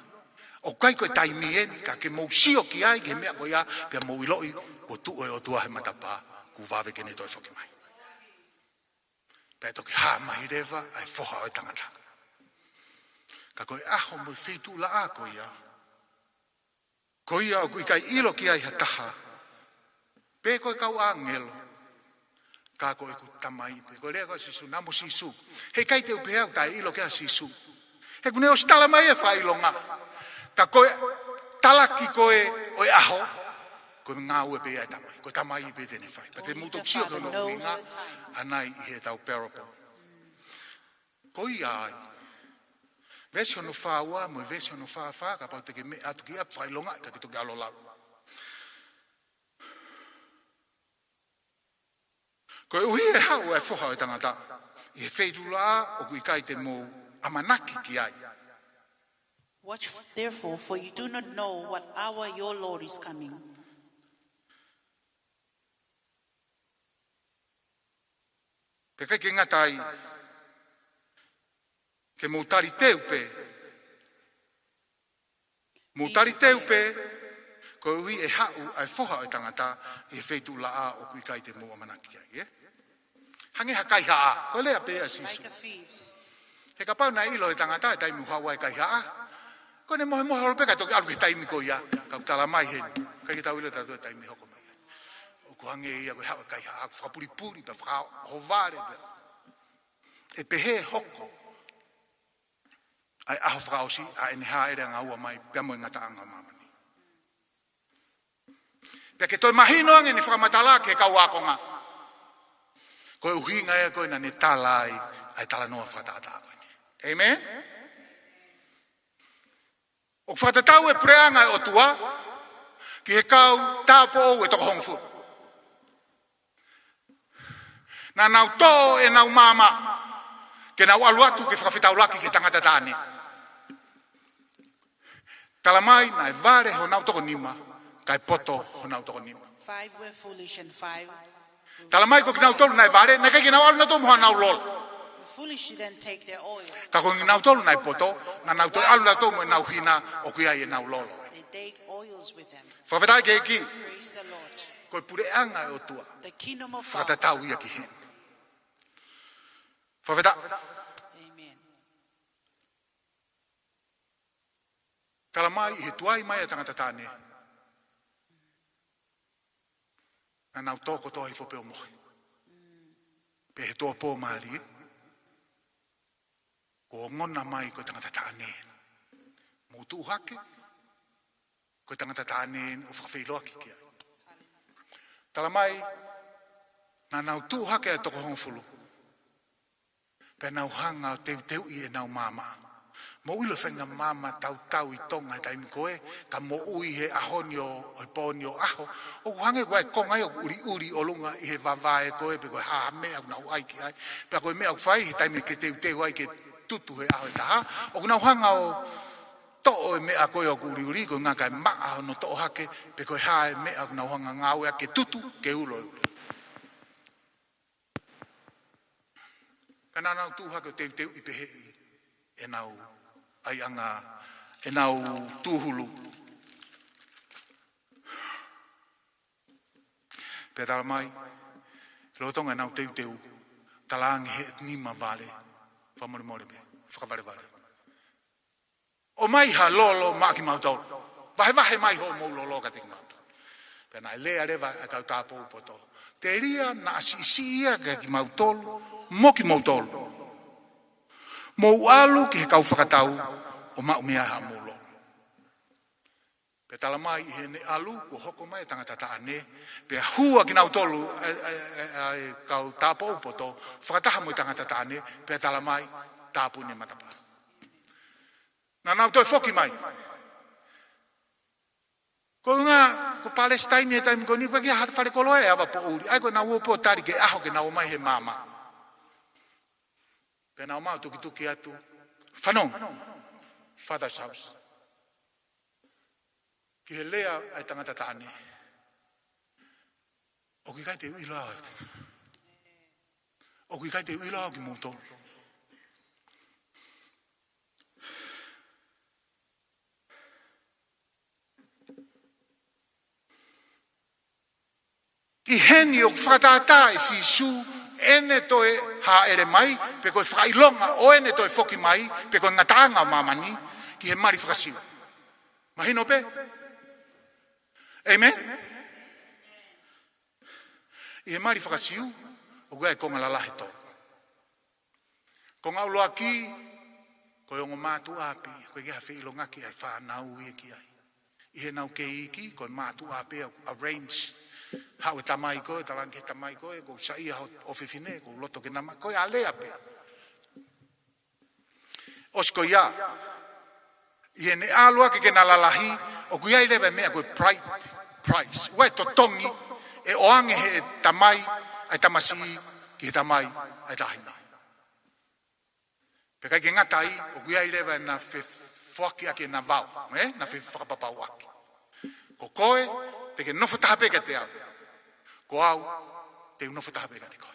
ʻOku ʻikai ko e taimi eni, ka ke mou sio ki ai, ki he meʻa ko ia, pea mou ʻiloʻi, kuo tuʻu e ʻOtua he matapā, kuo vave ke ne toe foki mai. Pea toki hā mai leva ʻa e Foha ʻo e tangata. Ka ko e ʻaho mo e feituʻu laʻā ko ia, ko ia ʻoku ʻikai ʻilo ki ai ha taha, pe ko e kau ʻāngelo, ka ko ʻeku Tamai pē. Ko e lea ko ē ʻa Sīsū, naʻa mo Sīsū. Heʻikai te u pehē au ʻoku taʻeʻilo ki ai ʻa Sīsū. He kuo ne ʻosi talamai e fakaʻilonga. Ka ko e, talaki ko ē ʻo e ʻaho, ko e ngāue pē ia ʻa e Tamai. Ko e Tamai pē te ne fai. Pea te mou toki sio ki hono ʻuhinga ʻanai ʻi heʻetau parable. Ko ia ai. Veesi hono fā ua mo e veesi hono fā fā, kapau te ke meʻa atu ki ai, fakaʻilongaʻi ka ke toki ʻalu ʻo lau. Koeʻuhi ʻe haʻu ʻa e Foha ʻo e Tangata ʻi he feituʻulaʻā ʻoku ʻikai te mou ʻamanaki ki ai. Watch therefore, for you do not know what hour your Lord is coming. Pea ʻikai ke ngata ai, ke mou taliteu pē. Mou taliteu pē, koeʻuhi ʻe haʻu ʻa e Foha ʻo e Tangata ʻi he feituʻulaʻā ʻoku ʻikai te mou ʻamanaki ai, ē? Hangē ha kaihaʻa, ko e lea pē ʻa Sīsū. Like a thieves. He kapau naʻe ʻilo ʻe he tangata e taimi ʻoku haʻu ai e kaihaʻa, ko ʻene mohemohe holo pē kae toki ʻalu ki he taimi ko ia, ka ʻoku tala mai heni, ʻikai ke tau ʻilo ʻe tautolu e taimi ʻe hoko mai ai. ʻOku hangē ia ko e haʻu e kaihaʻa, ʻoku fakapulipuli, pea fakaʻohovale, pea ʻe pehē hoko ʻa e ʻaho fakaʻosi ʻa ʻene hāʻele ʻanga ua mai pea mo e ngataʻanga ʻo māmani. Pea ke toe mahino ange ʻene fakamatala ki he kau ākonga. Ko e ʻuhinga ia ko ē naʻa ne tala ai ʻa e talanoa fakatātā ko eni. ʻĒmeni? ʻOku fakatatau e puleʻanga ʻo e ʻOtua ki he kau tāupoʻou ʻe toko hongofulu. Naʻa nau toʻo ʻenau maama ke nau ʻalu atu ke fakafetaulaki ki he tangata taʻane. Tala mai naʻe vale honau toko nima, kae poto honau toko nima. Five were foolish and five were wise. Tala mai ko kinautolu naʻe vale, naʻe ʻikai ke nau ʻalu nautolu mo hanau lolo. The foolish didn't take their oil. Ka ko kinautolu naʻe poto, naʻa nau toe ʻalu nautolu mo ʻenau hina ʻoku ʻi ai ʻenau lolo. They take oils with them. Fakafetaʻi ki he ʻEiki. Praise the Lord. Ko e puleʻanga ʻo e ʻOtua. The kingdom of God. Fakatatau ia ki heni. Fakafetaʻi. Amen. Tala mai ʻi he tuai mai ʻa e tangata taʻane, naʻa nau tō kotoa hifo pē ʻo mohe. Pea ʻi he tuʻuapō mālie, kuo ongona mai ko e tangata taʻane. Mou tuʻu hake, ko e tangata taʻane ʻoku fakafeʻiloaki ki ai. Tala mai, naʻa nau tuʻu hake ʻa e toko hongofulu. Pea nau hanga ʻo teuteuʻi ʻenau maama. Mou ʻilo e faʻahinga maama tautau ʻi Tonga he taimi ko ē, ka moʻui he ʻaho ni ʻo, ʻo e pō ni ʻo ʻaho. ʻOku hangē ko e konga ia ʻoku ʻuliʻuli ʻolunga ʻi he vavae ko ē, pe ko e hā ha meʻa ʻoku nau ʻai ki ai. Pea ko e meʻa ʻoku fai he taimi ke teuteu ai ke tutu he ʻaho ʻe taha. ʻOku nau hanga ʻo toʻo e meʻa ko ē ʻoku ʻuliʻuli, ko e ʻuhinga kae maʻa hono toʻo hake, pe ko e hā e meʻa ʻoku nau hanga ngāueʻaki ke tutu, ke ulo e ʻuli. Ka naʻa nau tuʻu hake ʻo teuteuʻi pehē ʻenau ʻaiʻanga, ʻenau tūhulu. Pea tala mai, lolotonga ʻenau teuteu, tala ange he nima vale, fakamolemole pē, fakavalevale. ʻOmai ha lolo maʻa kimautolu. Vahevahe mai hoʻomou lolo kiate kimautolu. Pea naʻe lea leva ʻa e kau tāupoʻou poto, telia naʻa siʻisiʻi ia kiate kimautolu, mo kimoutolu. Mou ʻalu ki he kau fakatau ʻo maʻu mei ai haʻamou lolo. Pea tala mai ʻi heʻene ʻalu, kuo hoko mai e tangata taʻane, pea hū ʻa kinautolu, ʻa e, ʻa e, ʻa e, ʻa e kau tāupoʻou poto, fakataha mo e tangata taʻane, pea tala mai, tāpuni e matapā. Naʻa nau toe foki mai. Ko e ʻuhinga, ko Palesitaine he taimi ko eni, ʻoku ʻikai ha fale koloa ʻe ava poʻuli. ʻA ia ko ʻenau ō pē ʻo tali ke ʻaho ke nau ō mai he maama. Pea nau ō mai ʻo tukituki atu. Fanongo. Father's house. Ki he lea ʻa e tangata taʻane. ʻOku ʻikai te u ʻilo au. ʻOku ʻikai te u ʻilo au kimoutolu. ʻI heni ʻoku fakatātā ʻe Sīsū ʻene toe hāʻele mai, pe ko e fakaʻilonga ʻo ʻene toe foki mai, pe ko e ngataʻanga ʻo māmani, ki he mali faka-Siu. Mahino pē? ʻĒmeni? ʻI he mali faka-Siu, ʻoku ʻi ai e konga lalahi ʻe tolu. Konga ʻuluaki, ko e ongo mātuʻa ʻapi, ʻoku ʻikai ke feʻilongaki ʻa e fānau ia ki ai. ʻI heʻenau kei iiki, ko e mātuʻa pē ʻoku arrange. Haʻu e tamai ko ē, talaange ki he tamai ko ē, ʻoku ou saiʻia hoʻo ʻofefine, ʻoku ou loto ke na maʻu, ko e alea pē. ʻOsi ko ia, ʻi heʻene ʻalu ake ke na lalahi, ʻoku ʻi ai leva e meʻa ko e pri-, price. ʻOku ʻi ai e totongi, ʻe ʻoange ʻe he tamai ʻa e tamasiʻi ki he tamai ʻa e taʻahine. Pea ʻikai ke ngata ai, ʻoku ʻi ai leva ʻena fefoaki ʻaki ʻena vau, ē? ʻEna fefakapapauʻaki. Ko koe, te ke nofo taha pē kiate au. Ko au, te u nofo taha pē kiate koe.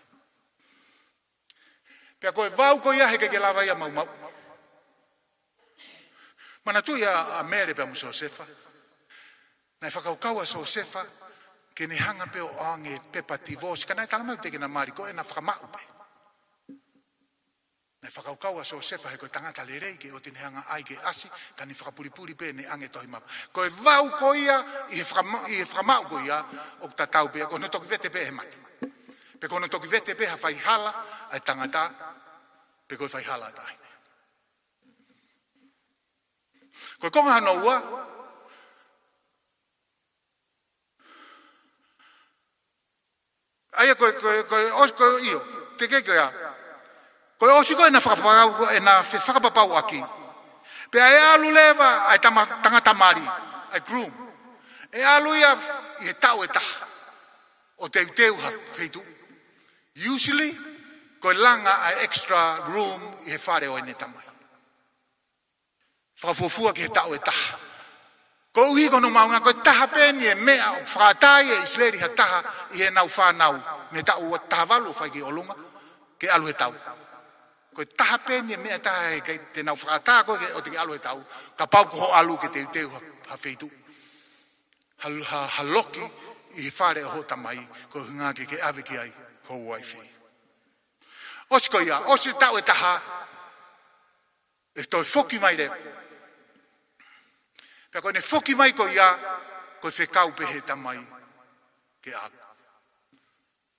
Pea ko e vau ko ia heʻikai ke lava ia ʻo maumauʻi. Manatuʻi ʻa, ʻa Mele pea mo Siosefa. Naʻe fakakaukau ʻa Siosefa, ke ne hanga pē ʻo ʻoange pepa divorce, ka naʻe talamai teʻeki ke na mali, ko ʻena fakamaʻu pē. Naʻe fakakaukau ʻa Siosefa he ko e tangata lelei ke ʻoua te ne hanga ʻai ke ʻasi, ka ne fakapulipuli pē ʻene ʻoange tohi mapa. Ko e vau ko ia, ʻi he fakama-, ʻi he fakamaʻu ko ia, ʻoku tatau pē, ko hono toki vete pē he mate. Pe ko hono toki vete pē ha faihala ʻa e tangata, pe ko e faihala ʻa e taʻahine. Ko e konga hono ua, ʻa ia ko e, ko e, ko e ʻos-, ko e ʻio, te ke ko ia. Ko e ʻosi ko ē ʻena fakapapau, ʻena fe-, fakapapauʻaki. Pea ʻe ʻalu leva ʻa e tama-, tangata mali, ʻa e groom. ʻE ʻalu ia ʻi he taʻu ʻe taha ʻo teuteu ha feituʻu. Usually, ko e langa ʻa e extra room ʻi he fale ʻo ʻene tamai. Fakafuofua ki he taʻu ʻe taha. Koeʻuhi ko hono mahuʻinga, ko e taha pē eni e meʻa ʻoku fakaʻatā ai ʻe ʻIsileli ha taha ʻi heʻenau fānau, mei he taʻu ʻe taha valu ʻo fai ki ʻolunga, ke ʻalu he tau. Ko e taha pē eni e meʻa ʻe taha ʻe ʻikai te nau fakaʻatā koe ke, ʻo te ke ʻalu he tau, kapau ko hoʻo ʻalu ke teuteu ha, ha feituʻu. Ha, ha, ha loki ʻi he fale ʻo hoʻo tamai, ko e ʻuhinga ke, ke ʻave ki ai ho uaifi. ʻOsi ko ia, ʻosi e taʻu ʻe taha, ʻe toe foki mai leva. Pea ko ʻene foki mai ko ia, ko e fekau pē ʻe he tamai ke ʻalu.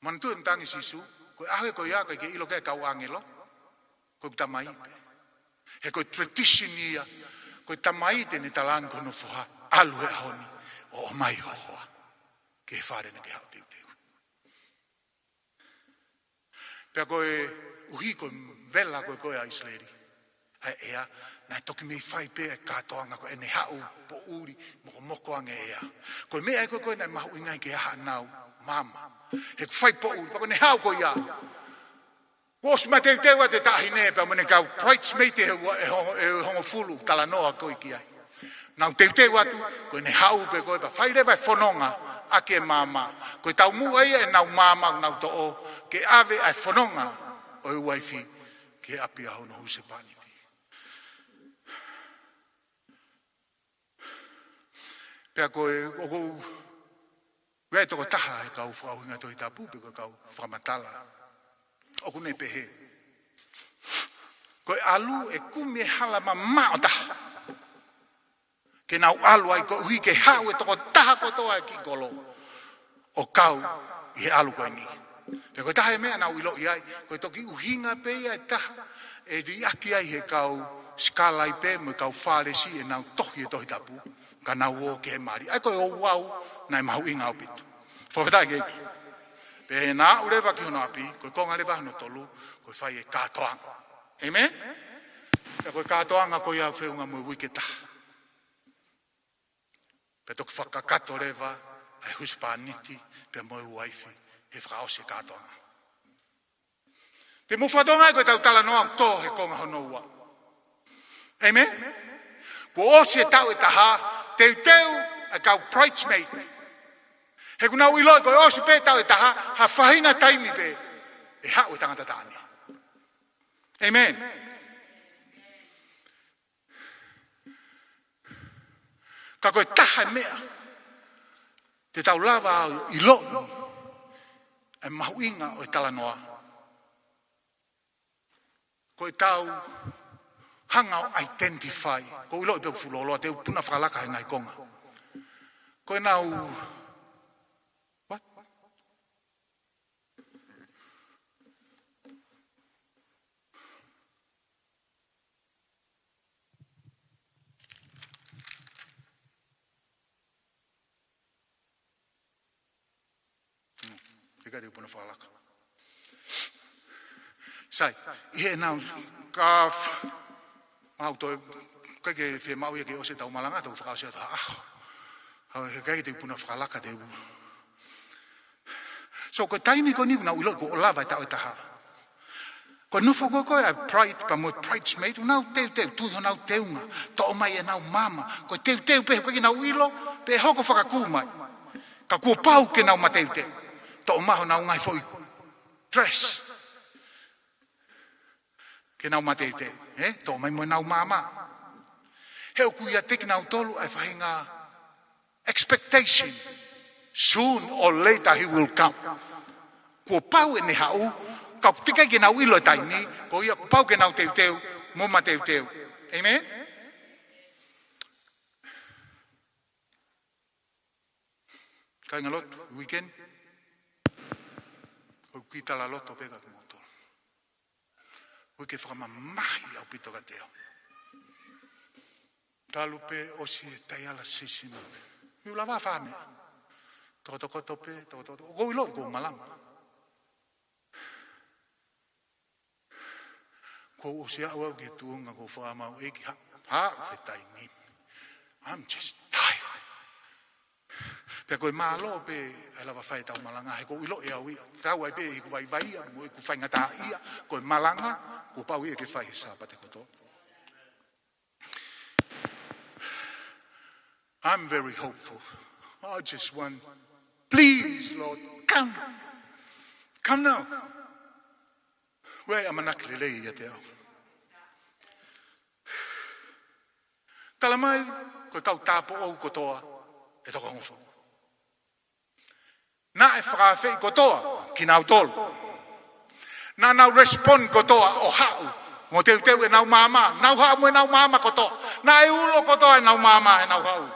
Manatuʻi ʻoku tangi Sīsū, ko e ʻaho ko ia, ʻikai ke ʻilo ki ai e kau ʻāngelo, ko e tamai pē. He ko e tradition ia, ko e tamai te ne talaange ki hono foha, ʻalu he ʻaho ni, ʻo ʻomai ho hoa ki he fale naʻa ke haʻu ʻo teuteu. Pea koeʻuhi ko e vela ko ē ko ē ʻa ʻIsileli, ʻa e ʻea, naʻe toki mei fai pē e kātoanga ko ʻene haʻu poʻuli, mokomoko ange e ʻea. Ko e meʻa ia ko ē ko ē naʻe mahuʻinga ai ke ʻi ai haʻanau maama. He ʻoku fai poʻuli, pea ko ʻene haʻu ko ia. Kuo ʻosi mateuteu atu e taʻahine pea mo ʻene kau bridesmaid ʻe ua, ʻe ho-, ʻe hongofulu, talanoa ko ē ki ai. Nau teuteu atu, ko ʻene haʻu pē ko ē pea fai leva e fononga ʻaki e maama. Ko e taumuʻa ia ʻenau maama ʻoku nau toʻo, ke ʻave ʻa e fononga ʻo e uaifi ki he ʻapi ʻa hono husepāniti. Pea ko e, ʻoku, ʻoku ʻi ai e tokotaha he kau fakaʻuhinga Tohi Tapu, pe ko e kau fakamatala, ʻoku ne pehē, ko e ʻalu ʻe kumi e hala mamaʻo taha ke nau ʻalu ai, koeʻuhi ke haʻu e tokotaha kotoa e kiʻi kolo ʻo kau ʻi he ʻalu ko eni. Pea ko e taha e meʻa naʻa ku ʻiloʻi ai, ko e toki ʻuhinga pē ia ʻe taha ʻe liʻaki ai he kau sikalaipe mo e kau Fālesi ʻenau tohi e Tohi Tapu, ka nau ō ki he mali. ʻA ia ko e ouau naʻe mahuʻinga ʻaupito. Fakafetaʻi ki he ʻEiki. Pea ʻi heʻena aʻu leva ki hono ʻapi, ko e konga leva hono tolu, ko e fai e kātoanga. ʻĒmeni? Pea ko e kātoanga ko ia ʻoku feʻunga mo e uike ʻe taha. Pea toki fakakakato leva ʻa e husepāniti pea mo e uaifi he fakaʻosi e kātoanga. Te mou fakatokangaʻi ko ʻetau talanoa ʻoku tō he konga hono ua. ʻĒmeni? Kuo ʻosi e taʻu ʻe taha, teuteu ʻa e kau bridesmaid. He ʻoku nau ʻiloʻi ko e ʻosi pē taʻu ʻe taha, ha faʻahinga taimi pē ʻe haʻu e tangata taʻane. ʻĒmeni? Ka ko e taha e meʻa te tau lava ʻo ʻiloʻi e mahuʻinga ʻo e talanoa, ko ʻetau hanga ʻo identify. ʻOku ou ʻiloʻi pē ʻoku fuʻu lōloa, te u puna fakalaka he ngaahi konga. Ko ʻenau, what? Ka te u puna fakalaka. Sai, ʻi heʻenau ka f-, mau toe, ʻikai ke fiemaʻu ia ke ʻosi ʻetau malanga, tau fakaʻosi atu ha ʻaho. Hau, he ʻikai te u puna fakalaka te u. So, ko e taimi ko eni ʻoku nau ʻilo kuo lava e taʻu ʻe taha. Ko e nofo ko ē ʻa e bride pea mo e bridesmaid, ʻoku nau teuteu, tui honau teunga, toʻo mai ʻenau maama, ko e teuteu pē, ʻikai ke nau ʻilo pe ʻe hoko fakakū mai. Ka kuo pau ke nau mateuteu. Toʻo mai honau ngaahi foʻi dress. Ke nau mateuteu, ē? Toʻo mai mo ʻenau maama. He ʻoku ʻiate kinautolu ʻa e faʻahinga expectation. Soon or later he will come. Kuo pau ʻene haʻu, ka ʻoku teʻeki ke nau ʻilo e taimi, ko ia kuo pau ke nau teuteu, mo mateuteu. Amen? Kāinga lotu, weekend. ʻOku ou kiʻi talaloto pē kia kimoutolu. ʻOku ou kiʻi fakamamahi ʻaupito kiate au. Talu pē ʻosi e dialysis ni. Mou lava fai meʻa. Tokotokoto pē, tokotokoto. ʻOku ou ʻilo ʻoku ou malanga. Kuo u ʻosi aʻu au ki he tuʻunga kuo u fakamaau ʻEiki ha, ha, he taimi ni. I'm just tired. Pea ko e mālō pē ʻa e lava fai ʻetau malanga he ʻoku ou ʻilo ʻe au ia. Tau ai pē ʻeku vaivai ia, mo ʻeku faingataʻaʻia, ko e malanga, kuo pau ia ke fai he Sāpate kotoa. I'm very hopeful. I just want, please, Lord, come. Come now. ʻOku ʻi ai e ʻamanaki lelei ʻiate au. Tala mai, ko e kau tāupoʻou kotoa ʻe toko hongofulu. Naʻe fakaafeʻi kotoa kinautolu. Naʻa nau respond kotoa ʻo haʻu mo teuteu ʻenau maama, nau haʻu mo ʻenau maama kotoa. Naʻe ulo kotoa ʻenau maama heʻenau haʻu.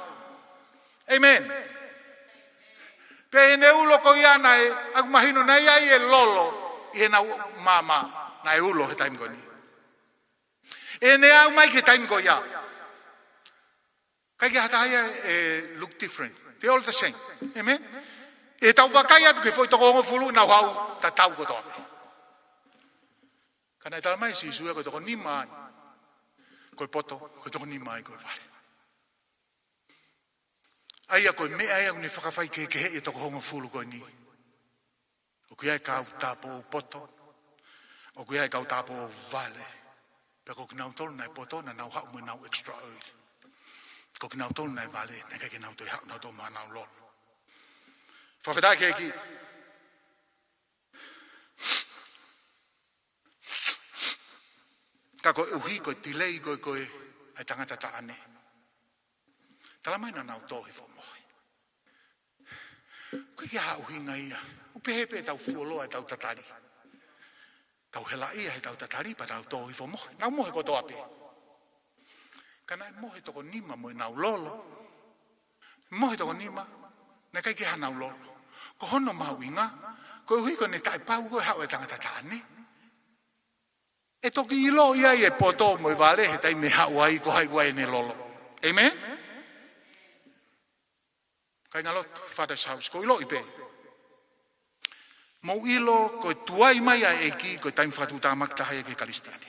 Amen. Pea ʻi heʻene ulo ko ia naʻe, ʻoku mahino naʻe ʻi ai e lolo ʻi heʻenau maama, naʻe ulo he taimi ko eni. ʻI heʻene aʻu mai ki he taimi ko ia. ʻIkai ke ha taha ia ʻe look different. They're all the same. Amen? ʻE tau vakai atu ki he foʻi toko hongofulu naʻa nau haʻu tatau kotoa. Ka naʻe tala mai ʻe Sīsū ia ko e toko nima ai ko e poto, ko e toko nima ai ko e vale. ʻA ia ko e meʻa ia ʻoku ne fakafaikehekeheʻi e toko hongofulu ko eni. ʻOku ʻi ai e kau tāupoʻou poto. ʻOku ʻi ai e kau tāupoʻou vale. Pea ko kinautolu naʻe poto naʻa nau haʻu mo ʻenau extra oil. Ko kinautolu naʻe vale, naʻe ʻikai ke nau toe haʻu, nau toe maʻu ʻenau lolo. Fakafetaʻi ki he ʻEiki. Ka koeʻuhi ko e delay ko ē ko ē ʻa e tangata taʻane. Tala mai naʻa nau tō hifo ʻo mohe. Ko e hā e ʻuhinga ia? ʻOku pehē pē ʻetau fuoloa ʻetau tatali. Tau helaʻia heʻetau tatali pea tau tō hifo ʻo mohe. Nau mohe kotoa pē. Ka naʻe mohe toko nima mo ʻenau lolo. Mohe toko nima, naʻe ʻikai ke ʻi ai hanau lolo. Ko hono mahuʻinga, koeʻuhi ko ʻene taʻepau ko ē haʻu e tangata taʻane. ʻE toki ʻiloʻi ai e poto mo e vale he taimi ʻe haʻu ai ko hai ʻoku ʻi ai ʻene lolo. Amen? Kāinga lotu, Father's House, ʻoku ou ʻiloʻi pē. Mou ʻilo ko e tuai mai ʻa e ʻEiki, ko e taimi fakatuʻutāmaki taha ia ki he Kalisitiane.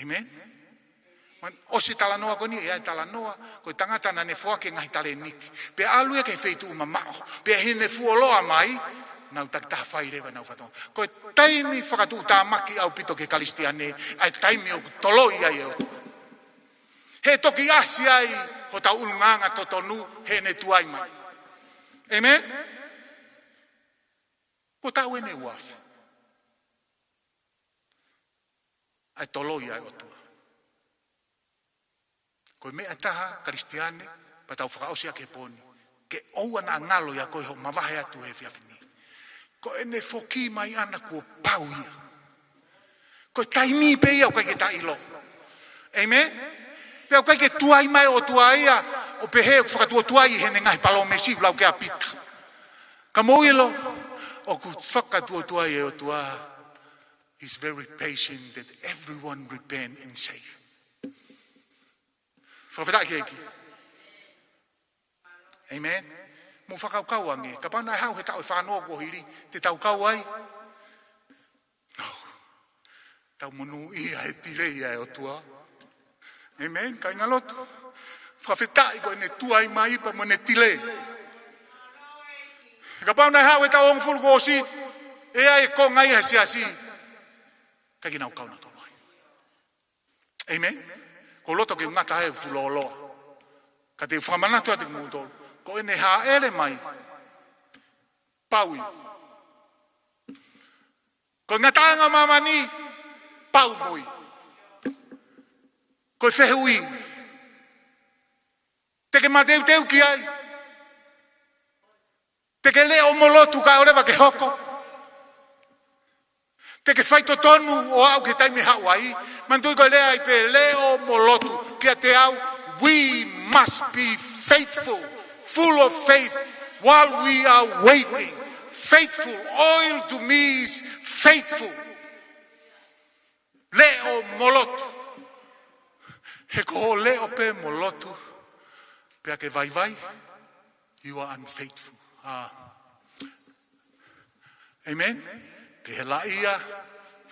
Amen? Man, ʻosi talanoa ko eni, ʻe ʻi ai e talanoa, ko e tangata naʻa ne foaki e ngaahi talēniti. Pea ʻalu ia ki he feituʻu mamaʻo. Pea ʻi heʻene fuoloa mai, nau takitaha fai leva ʻenau fatongia. Ko e taimi fakatuʻutāmaki ʻaupito ki he Kalisitiane, ʻa e taimi ʻoku toloi ai e ʻOtua. He toki ʻasi ai hotau ʻulungaanga totonu heʻene tuai mai. Amen? Ko e taʻu eni ʻe uaafe. ʻA e toloi ʻa e ʻOtua. Ko e meʻa ʻe taha, Kalisitiane, pea tau fakaʻosi ʻaki he pō ni. Ke ʻoua naʻa ngalo ʻia koe hoʻo mavahe atu he efiafi ni. Ko ʻene foki mai ʻana kuo pau ia. Ko e taimi pē ia ʻoku ʻikai ke ta ʻilo. Amen? Pea ʻoku ʻikai ke tuai mai e ʻOtua ia, ʻo pehē ʻoku fakatuotuai heʻene ngaahi palōmesi ʻoku lau ki ai ʻa Pita. Ka mou ʻilo, ʻoku fakatuotuai e ʻOtua. He's very patient that everyone repent and save. Fakafetaʻi ki he ʻEiki. Amen. Mou fakakaukau ange, kapau naʻe haʻu he taʻu ʻe fāngofulu kuo hili, te tau kau ai? No. Tau monūʻia he delay ʻa e ʻOtua. Amen, kāinga lotu. Fakafetaʻi ko ʻene tuai mai pea mo ʻene delay. Kapau naʻe haʻu he taʻu hongofulu kuo ʻosi, ʻe ʻi ai e konga ia he siasi, ʻikai ke nau kau nautolu ai. Amen. Ko e loto ke ngata he fuʻu lōloa. Ka te u fakamanatu atu kimoutolu, ko ʻene hāʻele mai, pau ia. Ko e ngataʻanga ʻo māmani, pau mo ia. Ko e fehuʻi, te ke mateuteu ki ai? Te ke leʻo mo lotu kae ʻoua leva ke hoko? Te ke faitotonu ʻo aʻu ki he taimi ʻe haʻu ai? Manatuʻi ko e lea ai pē leʻo mo lotu kiate au. We must be faithful, full of faith while we are waiting. Faithful, oil to me is faithful. Leʻo mo lotu. He ko hoʻo leʻo pē mo lotu pea ke vaivai, you are unfaithful. Ah. Amen. Ke helaʻia,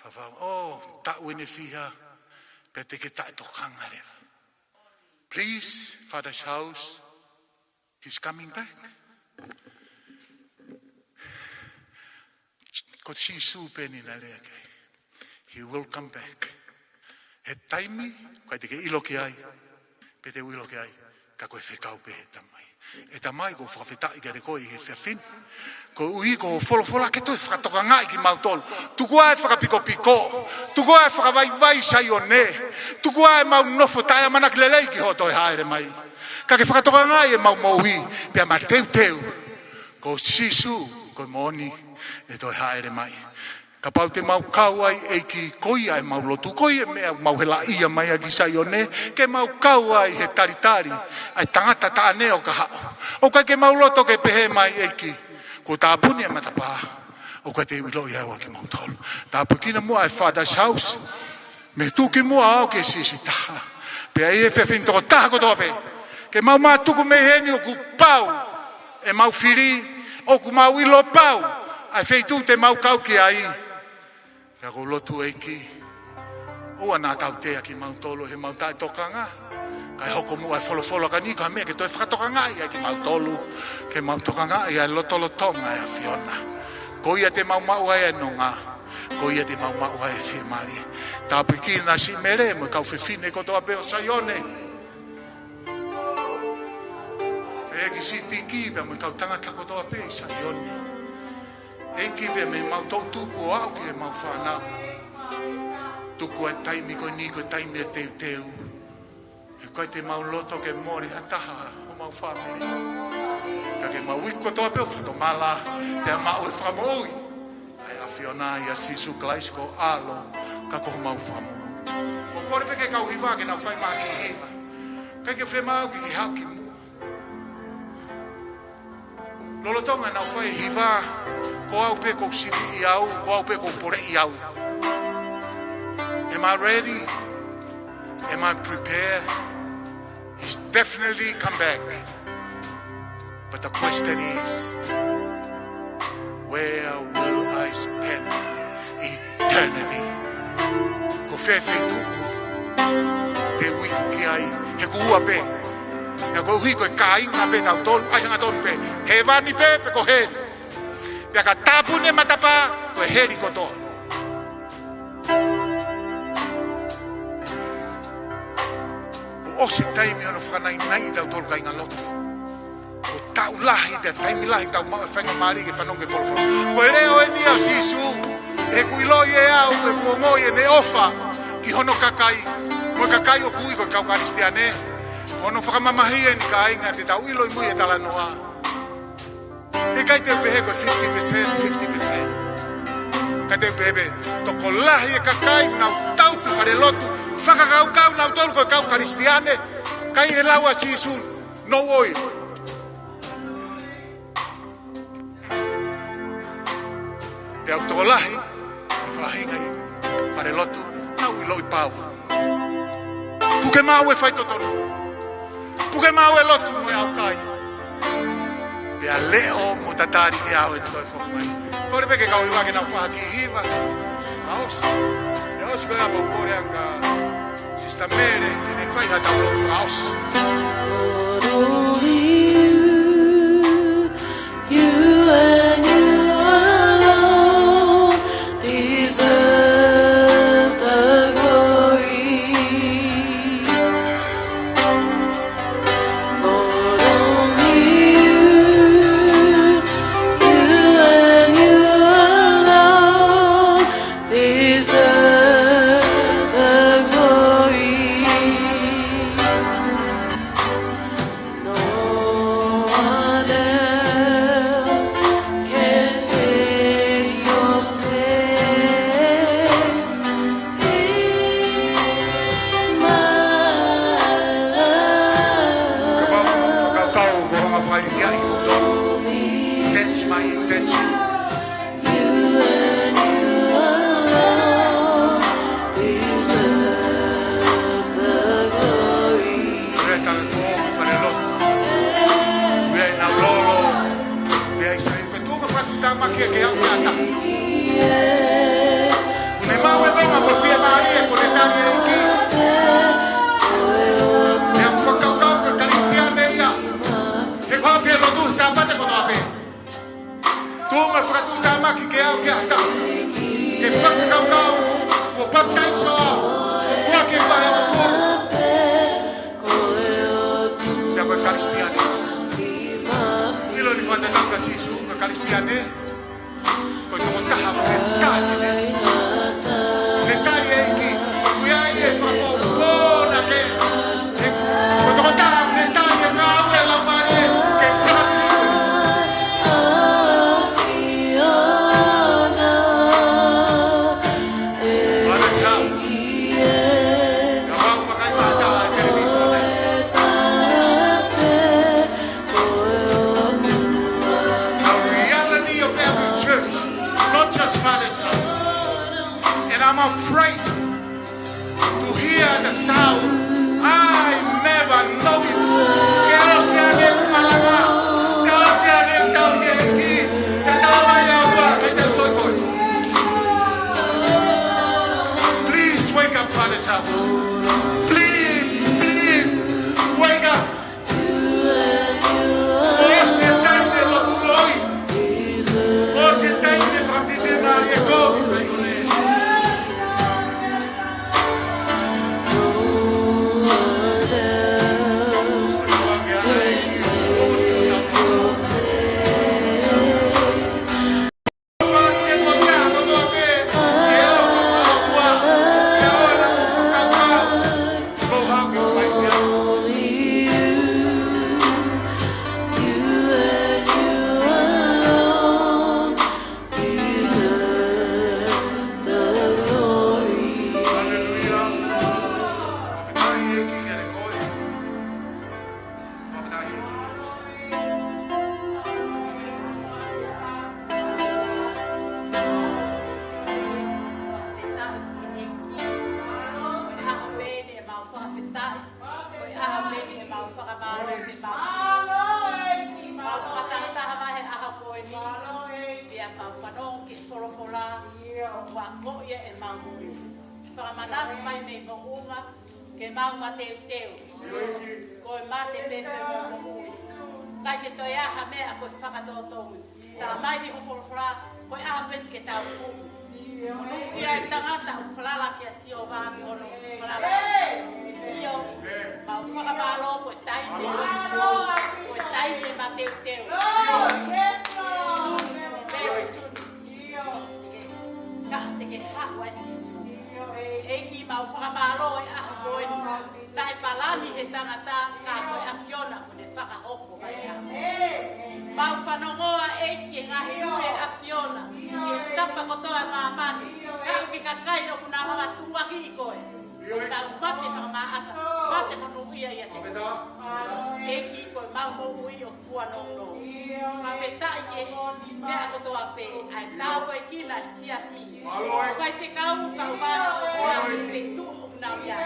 fafau, oh, taʻu ʻeni ʻe fiha, pea te ke taʻetokanga leva. Please, Father's house, he's coming back. Ko Sīsū pē ʻeni naʻe lea ki ai. He will come back. He taimi, ʻikai te ke ʻilo ki ai, pe te u ʻilo ki ai, ka ko e fekau pē ʻa e Tamai. ʻE Tamai, ʻoku ou fakafetaʻi kiate koe he efiafi ni. Koeʻuhi ko hoʻo folofola ke toe fakatokangaʻi kimautolu. Tuku ā e fakapikopiko. Tuku ā e fakavaivai Saione. Tuku ā ʻemau nofo taʻeʻamanaki lelei ki hoʻo toe hāʻele mai. Ka ke fakatokangaʻi ʻemau moʻui, pea mateuteu. Ko Sīsū, ko e moʻoni, ʻe toe hāʻele mai. Kapau te mau kau ai ʻEiki, ko ia ʻemau lotu, ko ia e meʻa ʻoku mau helaʻia mai ai ki Saione, ke mau kau ai he talitali ʻa e tangata taʻane ʻoku haʻu. ʻOku ʻikai ke mau loto ke pehē mai ʻEiki, kuo tāpuni e matapā, ʻoku ʻikai te u ʻiloʻi au ʻa kimoutolu. Tāpuekina muʻa e Father's House. Mei tuʻu ki muʻa ʻo aʻu ki he siasi taha. Pea ʻi he efiafi ni tokotaha kotoa pē, ke mau mātuku mei heni ʻoku pau ʻemau fili, ʻoku mau ʻilo pau ʻa e feituʻu te mau kau ki ai. Pea ʻoku ou lotu ʻEiki, ʻoua naʻa tautea kimautolu heʻemau taʻetokanga. Kae hoko muʻa e folofola ko eni ko ha meʻa ke toe fakatokangaʻi ai kimautolu, ke mau tokangaʻi ʻa e lotolotonga ʻo e ʻAfiona. Ko ia te mau maʻu ai e nonga. Ko ia te mau maʻu ai e fiemālie. Tāpuekina siʻi Mele mo e kau fefine kotoa pē ʻo Saione. ʻEiki, siʻi Tiki pea mo e kau tangata kotoa pē ʻi Saione. ʻEiki, pea mei heʻemau toʻutupu ʻo aʻu ki heʻemau fānau. Tuku ā e taimi ko eni ko e taimi ʻo e teuteu. He ʻoku ʻikai te mau loto ke mole ha taha homau fāmili. Ka ke mau iku kotoa pē ʻo fakatomala, pea maʻu e fakamoʻui ʻa e ʻAfiona ʻia Sīsū Kalaisi ko ho ʻAlo, ka ko homau Fakamoʻui. ʻOku ou kole pē ki he kau hiva ke nau fai mai ha kiʻi hiva. ʻIkai ke fiemaʻu ke ke haʻu ki muʻa. Lolotonga ʻenau fai e hiva, ko au pē ʻoku ou siviʻi au, ko au pē ʻoku ou poleʻi au. Am I ready? Am I prepared? He's definitely come back. But the question is, where will I spend eternity? Ko fē feituʻu te u iku ki ai, he ʻoku ua pē. He koeʻuhi ko e kāinga pē tautolu, ʻa ia hangatonu pē. Hēvani pē, pe ko heli. Pea ka tāpuni e matapā, ko e heli kotoa. Kuo ʻosi e taimi hono fakanainaiʻi tautolu, kāinga lotu. Ko e taʻu lahi, pea taimi lahi tau maʻu e faingamālie ke fanongo ki he folofola. Ko e leʻo eni ʻa Sīsū, he ʻoku ʻiloʻi ʻe au, he ʻoku ongoʻi ʻene ʻofa ki hono kakai. Mo e kakai ʻoku ui ko e kau Kalisitiane. Hono fakamamahi eni, kāinga, te tau ʻilo ʻi mui he talanoa. He ʻikai te u pehē ko e fifty percent, fifty percent. Ka te u pehē pē, tokolahi e kakai ʻoku nau tautu falelotu, fakakaukau nautolu ko e kau Kalisitiane, ka ʻi he lau ʻa Sīsū, no way. Pea ʻoku tokolahi e faʻahinga ʻi falelotu, nau ʻiloʻi pau. Puke maʻu e faitotonu. Puke maʻu e lotu mo e ʻaukai. Pea leʻo mo tatali ki he ʻaho ʻe toe foki mai. Kole pē ki he kau hiva ke nau fai ha kiʻi hiva fakaʻosi. Pea ʻosi ko ia pea u kole ange kia Sister Mele ke ne fai ha tau lotu fakaʻosi. Lord, only you, you and you alone deserve the glory. Lord, only you, you and you alone deserve the glory. No one else can take your place in my life. Ka mau fakakaukau ko hanga fai ia i moto. Intention, my intention. You and you alone deserve the glory. Pea tau ko fale lotu. Pea ina lolo. Pea i sai ko e tuʻunga fakatuʻutāmaki ke au ke ʻatā. Kuo ne maʻu e meʻa mo e fiemālie kuo ne tali ʻe he ʻEiki. Pea u fakakaukau ko e Kalisitiane ia. He ko au ke lotu Sāpate kotoa pē. Tuʻunga fakatuʻutāmaki ke au ke ʻatā. Ke fakakaukau, kuo papitaiso au, kuo foaki e vahe hongofulu. Pea ko e Kalisitiane. ʻIlo ʻeni fakatatau kia Sīsū, ko e Kalisitiane. Ko e tokotaha ʻoku ne tali ʻe he ʻEiki. Ko ia ʻe fakafoʻou na ke. Ko e tokotaha ʻoku ne tali ʻe he ngāue ʻa e Laumālie ke fai. Father's house. Ka mau makai mata televīsone. The reality of every church, not just Father's house. And I'm afraid to hear the sound. I never know it. Ke ʻosi ange malanga, ke ʻosi ange tau ke ki, ke tau mai ʻa ua, ke te toi toi. Please wake up, Father's house. Please, please, wake up. ʻOsi e taimi e lotu loi. ʻOsi e taimi e fakafiemālie ko e sai ko ē. Fakafetaʻi ki he ʻEiki. Ko e ʻaho pē ʻeni ʻemau fakafetaʻi. Ko e ʻaho pē ʻeni ʻemau fakamālō ki he ʻEiki. Mau fakatahataha mai he ʻaho ko eni. Pea mau fanongo ki he folofola. Kuo akoʻi ʻemau moʻui. Fakamanatu mai mei moʻunga. Ke mau mateuteu. Ko e mate pē pē mo moʻui. ʻIkai ke toe ʻi ai ha meʻa ko e fakatotongi. Talamai ʻe ho folofola, ko e ʻaho pē ʻeni ke tau kumi. Monūʻia e tangata ʻoku falala kia Sihova mo hono falala. ʻIo, mau fakamālō ko e taimi, ko e taimi mateuteu. Soon, very soon. Ka te ke haʻu ai Sīsū. ʻEiki mau fakamālō he ʻaho ko eni. Naʻe palani he tangata ka ko e ʻAfiona kuo ne fakahoko mai. Mau fanongoa ʻEiki e ngaahi ui ʻa e ʻAfiona ki he tapa kotoa ʻo māmani. Ka ʻoku ʻi ai e kakai ʻoku nau hanga ʻo tuʻuaki koe. Nau mate fakamaʻata, mate monūʻia ʻiate koe. ʻEiki ko e mau moʻui ʻoku fuanono. Fakafetaʻi ki he meʻa kotoa pē, ʻa e tāpuekina e siasi. Faifekau, kau mai, ʻo koe, te tuʻu nau ia.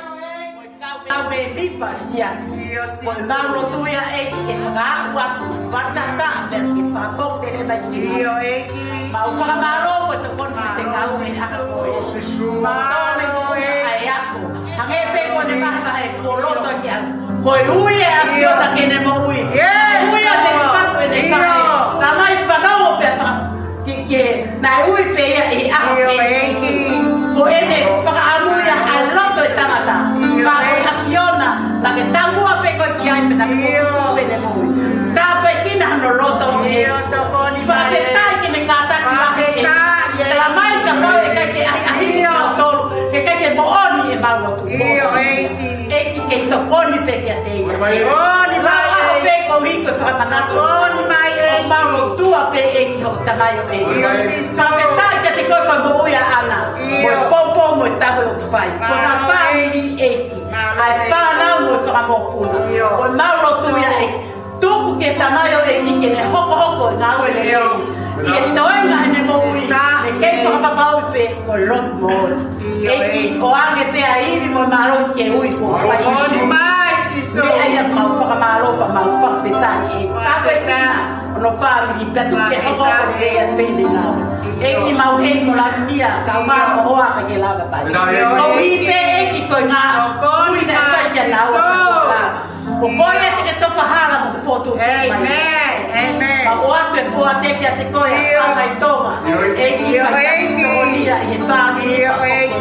Ko e kau Au me mipa siasi. ʻIo, Sīsū. Ko e mau lotu ia ʻEiki ke fakaaʻu atu, fakatata, pea ke fakakokele mai ki he ʻIo, ʻEiki. Mau fakamālō ko e tokoni te kau me haka ko e. Sīsū. Mālō, ʻEiki. Hangē pē ko ʻene vahevahe ko loto ki au. Ko e ui ʻe ʻAfiona ke ne moʻui. Yes, ui ʻa ne Lord. Fatu ʻene kae. ʻIo. Tamai fanongo pea fa- Ke, ke, naʻe ui pē ia ʻi he ʻaho ʻIo, ko ē ʻEiki. Ko ʻene fakaʻamu ia ʻa e loto ʻo e tangata. ʻIo, Ka ko e ʻEiki. ʻAfiona, naʻa ke taumuʻa pē koe ki ai pea naʻa ke ʻIo. Fokotuʻu pē ʻene moʻui. Tāpuekina hono loto ʻEiki. ʻIo, tokoni mai. Fakafetaʻi ke ne kātaki ʻaki ʻEiki. Fakafetaʻi, ʻEiki. Tala mai ka ko e ʻikai ke ʻahiʻahiʻi ʻIo. Kinautolu, ke ʻikai ke moʻoni ʻemau lotu. ʻIo, ʻEiki. ʻEiki ke tokoni pē kiate ia. Tokoni mai. Tokoni mai. Lau ʻaho pē ko hiko fakamanatu. Tokoni mai, ʻEiki. ʻOku mau lotua pē ʻEiki hoʻo tamaioʻeiki. ʻIo, Sīsū. Fakafetaʻi kiate koe ko e moʻui ʻaʻana. ʻIo. Mo e poupou mo e tauhi ʻoku fai. Ko ʻena Mālō, ʻEiki. Fāmili ʻEiki. Mālō, ʻEiki. ʻA e fānau mo e fakamokopuna. ʻIo. Ko ʻemau lotu ia ʻEiki. Tuku ki he tamaioʻeiki ke ne hokohoko e ngāue lelei. ʻIo. Ke toenga ʻene moʻui. Sa- Ke kei fakapapauʻi pē ko e lotu moʻoni. ʻIo, ʻEiki, ʻEiki. ʻOange pē ʻa e ivi mo e mālohi ke ui ko Tokoni mai, Sīsū. Meʻa ia mau fakamālō pea mau fakafetaʻi ʻEiki. Tāpuekina hono fāmili pea tuku ke hokohoko e lelei ʻa e pehē ngāue. ʻEiki mau hei mo lau kia, kau mā mo hoa ka ke lava pale. ʻIo. Ko e ui pē ʻEiki ko e ngā- Tokoni mai, Sīsū. Ko koe ia te ke tofa hala mo ke fotu. ʻĒmeni. ʻĒmeni. Mau ʻoatu e poate kiate koe ʻa ʻIo. Fānau Tonga. ʻIo. ʻEiki ʻIo, fai ʻEiki. Tokoni ia ʻi he fāmili. ʻIo, ʻEiki.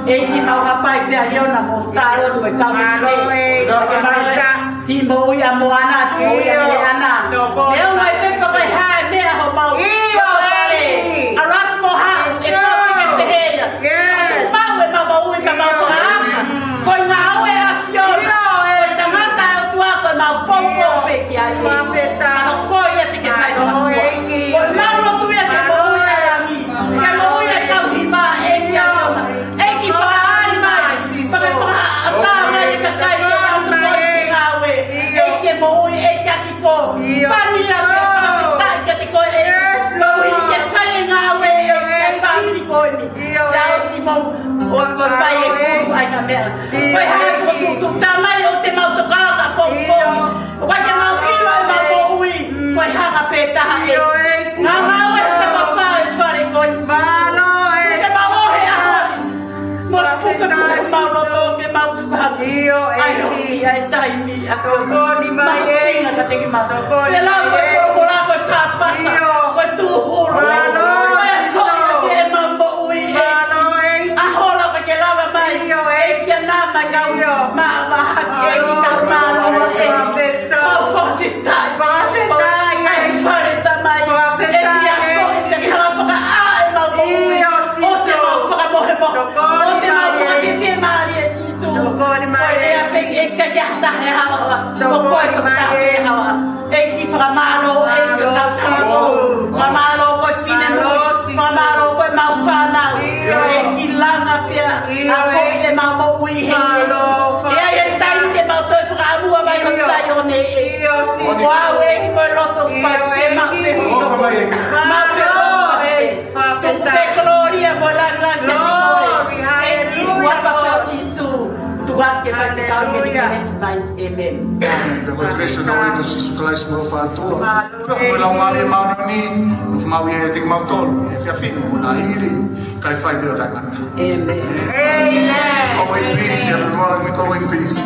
ʻEiki mau hapai pē ʻa ʻAfiona mo Sālote mo e kau Mālō, fefine. ʻEiki. Ke mau Fakafetaʻi. Ti moʻui ʻa Moana, ti moʻui ʻa ʻIo. Meʻana. Tokoni Meʻa mai mai se ko Sīsū. Mai hā e meʻa homau. ʻIo, ʻEiki. ʻAlu atu mo ha, e Sīsū. Kau ke pehē ia. Yes. Mau e mau moʻui ka mau Io. Fakaʻaka. Ko e ngāue ʻa ʻAfiona. ʻIo, ʻEiki. Ko e tangata ʻa e ʻOtua ko e mau poupou pē ki ai. Fakafetaʻi. Ka ko ia te ke fai Mālō, fakaʻamu. ʻEiki. Ko e mau lotu ia ke Mālō, moʻui ʻa e ʻEiki. Langi. Ke moʻui ʻa e kau hiva ʻEiki ʻAfiona. ʻEiki fakaʻai mai. Sīsū. Faka- fakaʻatā mai e kakai ke mau tuku ʻi he ngāue. ʻIo. ʻEiki ke moʻui ʻEiki ʻaki ko. ʻIo, Pani ia Sīsū. Ke fakafetaʻi kiate koe ʻEiki. Yes, Lord. Koeʻuhi ke fai e ngāue ʻEiki ʻa e fāmili ko eni. ʻIo, Siaosi mo, ʻo, ʻo fai e kuru ai ka meʻa. ʻIo. Ko e hā e fokotuʻutuʻu tamai ʻo te mau toka ka ko ʻIo. Ko. ʻO ka ke mau ʻilo e mau moʻui. Ko e hanga pē taha ʻEiki. ʻIo, ʻEiki. Ngā ngāue he tapa fā e fale ko eni. Mālō, ʻEiki. Ke mau ʻohe ʻaho. Mo e puka Fakafetaʻi, puka mau Sīsū. Loto ke mau tuku hake. ʻIo, ʻEiki. ʻAi ʻosi ʻa e taimi ʻa ko. Tokoni mai, ʻEiki. Mahuʻinga ka te ki mau. Tokoni mai, ʻEiki. Pela ko e folofola ko e kāpasa. ʻIo. Ko e tūhulu. Mālō, Sīsū. Ko e koe ke mau moʻui, ʻEiki. Mālō, ʻEiki. ʻAho lava ke lava mai. ʻIo, ʻEiki. ʻEiki ana mai kau. ʻIo. Ma, ma, haki, ʻEiki, Mālō, ka Sīsū. Mālō, ʻEiki. Fakafetaʻi. Fakafetaʻi. Fakafetaʻi, ʻEiki. ʻAi fale tamai. Fakafetaʻi, ʻEiki. ʻEiki. Ako, ʻEiki, ke lava fakaʻā e mau moʻui. ʻIo, Sīsū. ʻO te mau fakamohemohe. Tokoni mai, ʻEiki. ʻO te mau fakafiemālie, Sīsū. Tokoni mai, ʻEiki. Ko e lea pē ʻEiki ke ʻikai ke ʻi ai ha taha ʻe haohaoa. Tokoni mai, ʻEiki. Ko koe toka ʻe haohaoa. ʻEiki fakamālō, ʻEiki Mālō, kau Sīsū. Sīsū. Fakamālō ko e finemui. Mālō, Sīsū. Fakamālō ko e mau fānau. ʻIo. ʻEiki langa pea. ʻIo, ʻEiki. Ako e mau moʻui he. Mālō, ʻEiki. ʻE ʻi ai e taimi ke mau toe fakaʻamua mai ʻo ʻIo. Saione. ʻIo, Sīsū. Ko au ʻEiki ko e loto fai. ʻIo, ʻEiki. Mau pē. Mālō, ʻEiki. Mau pē. Fakafetaʻi. Tuku pē kolōlia mo e lāngilangi. Glory, hallelujah. ʻEiki, ʻoatu ʻa Sīsū. Tuku ke fai te kau me Hallelujah. Esi mai. ʻĒmeni. Pea ko e kelesi ʻa e ʻEiki ko Sīsū Kalaisi mo e ʻofa ʻa e ʻOtua. Hallelujah. Ko e Laumālie Māʻoniʻoni, ʻoku mau ia te kimautolu, he efiafi ni, ʻo na hili, kae fai pē ʻo taʻengata. ʻĒmeni. Amen. Go in peace, everyone. Go in peace.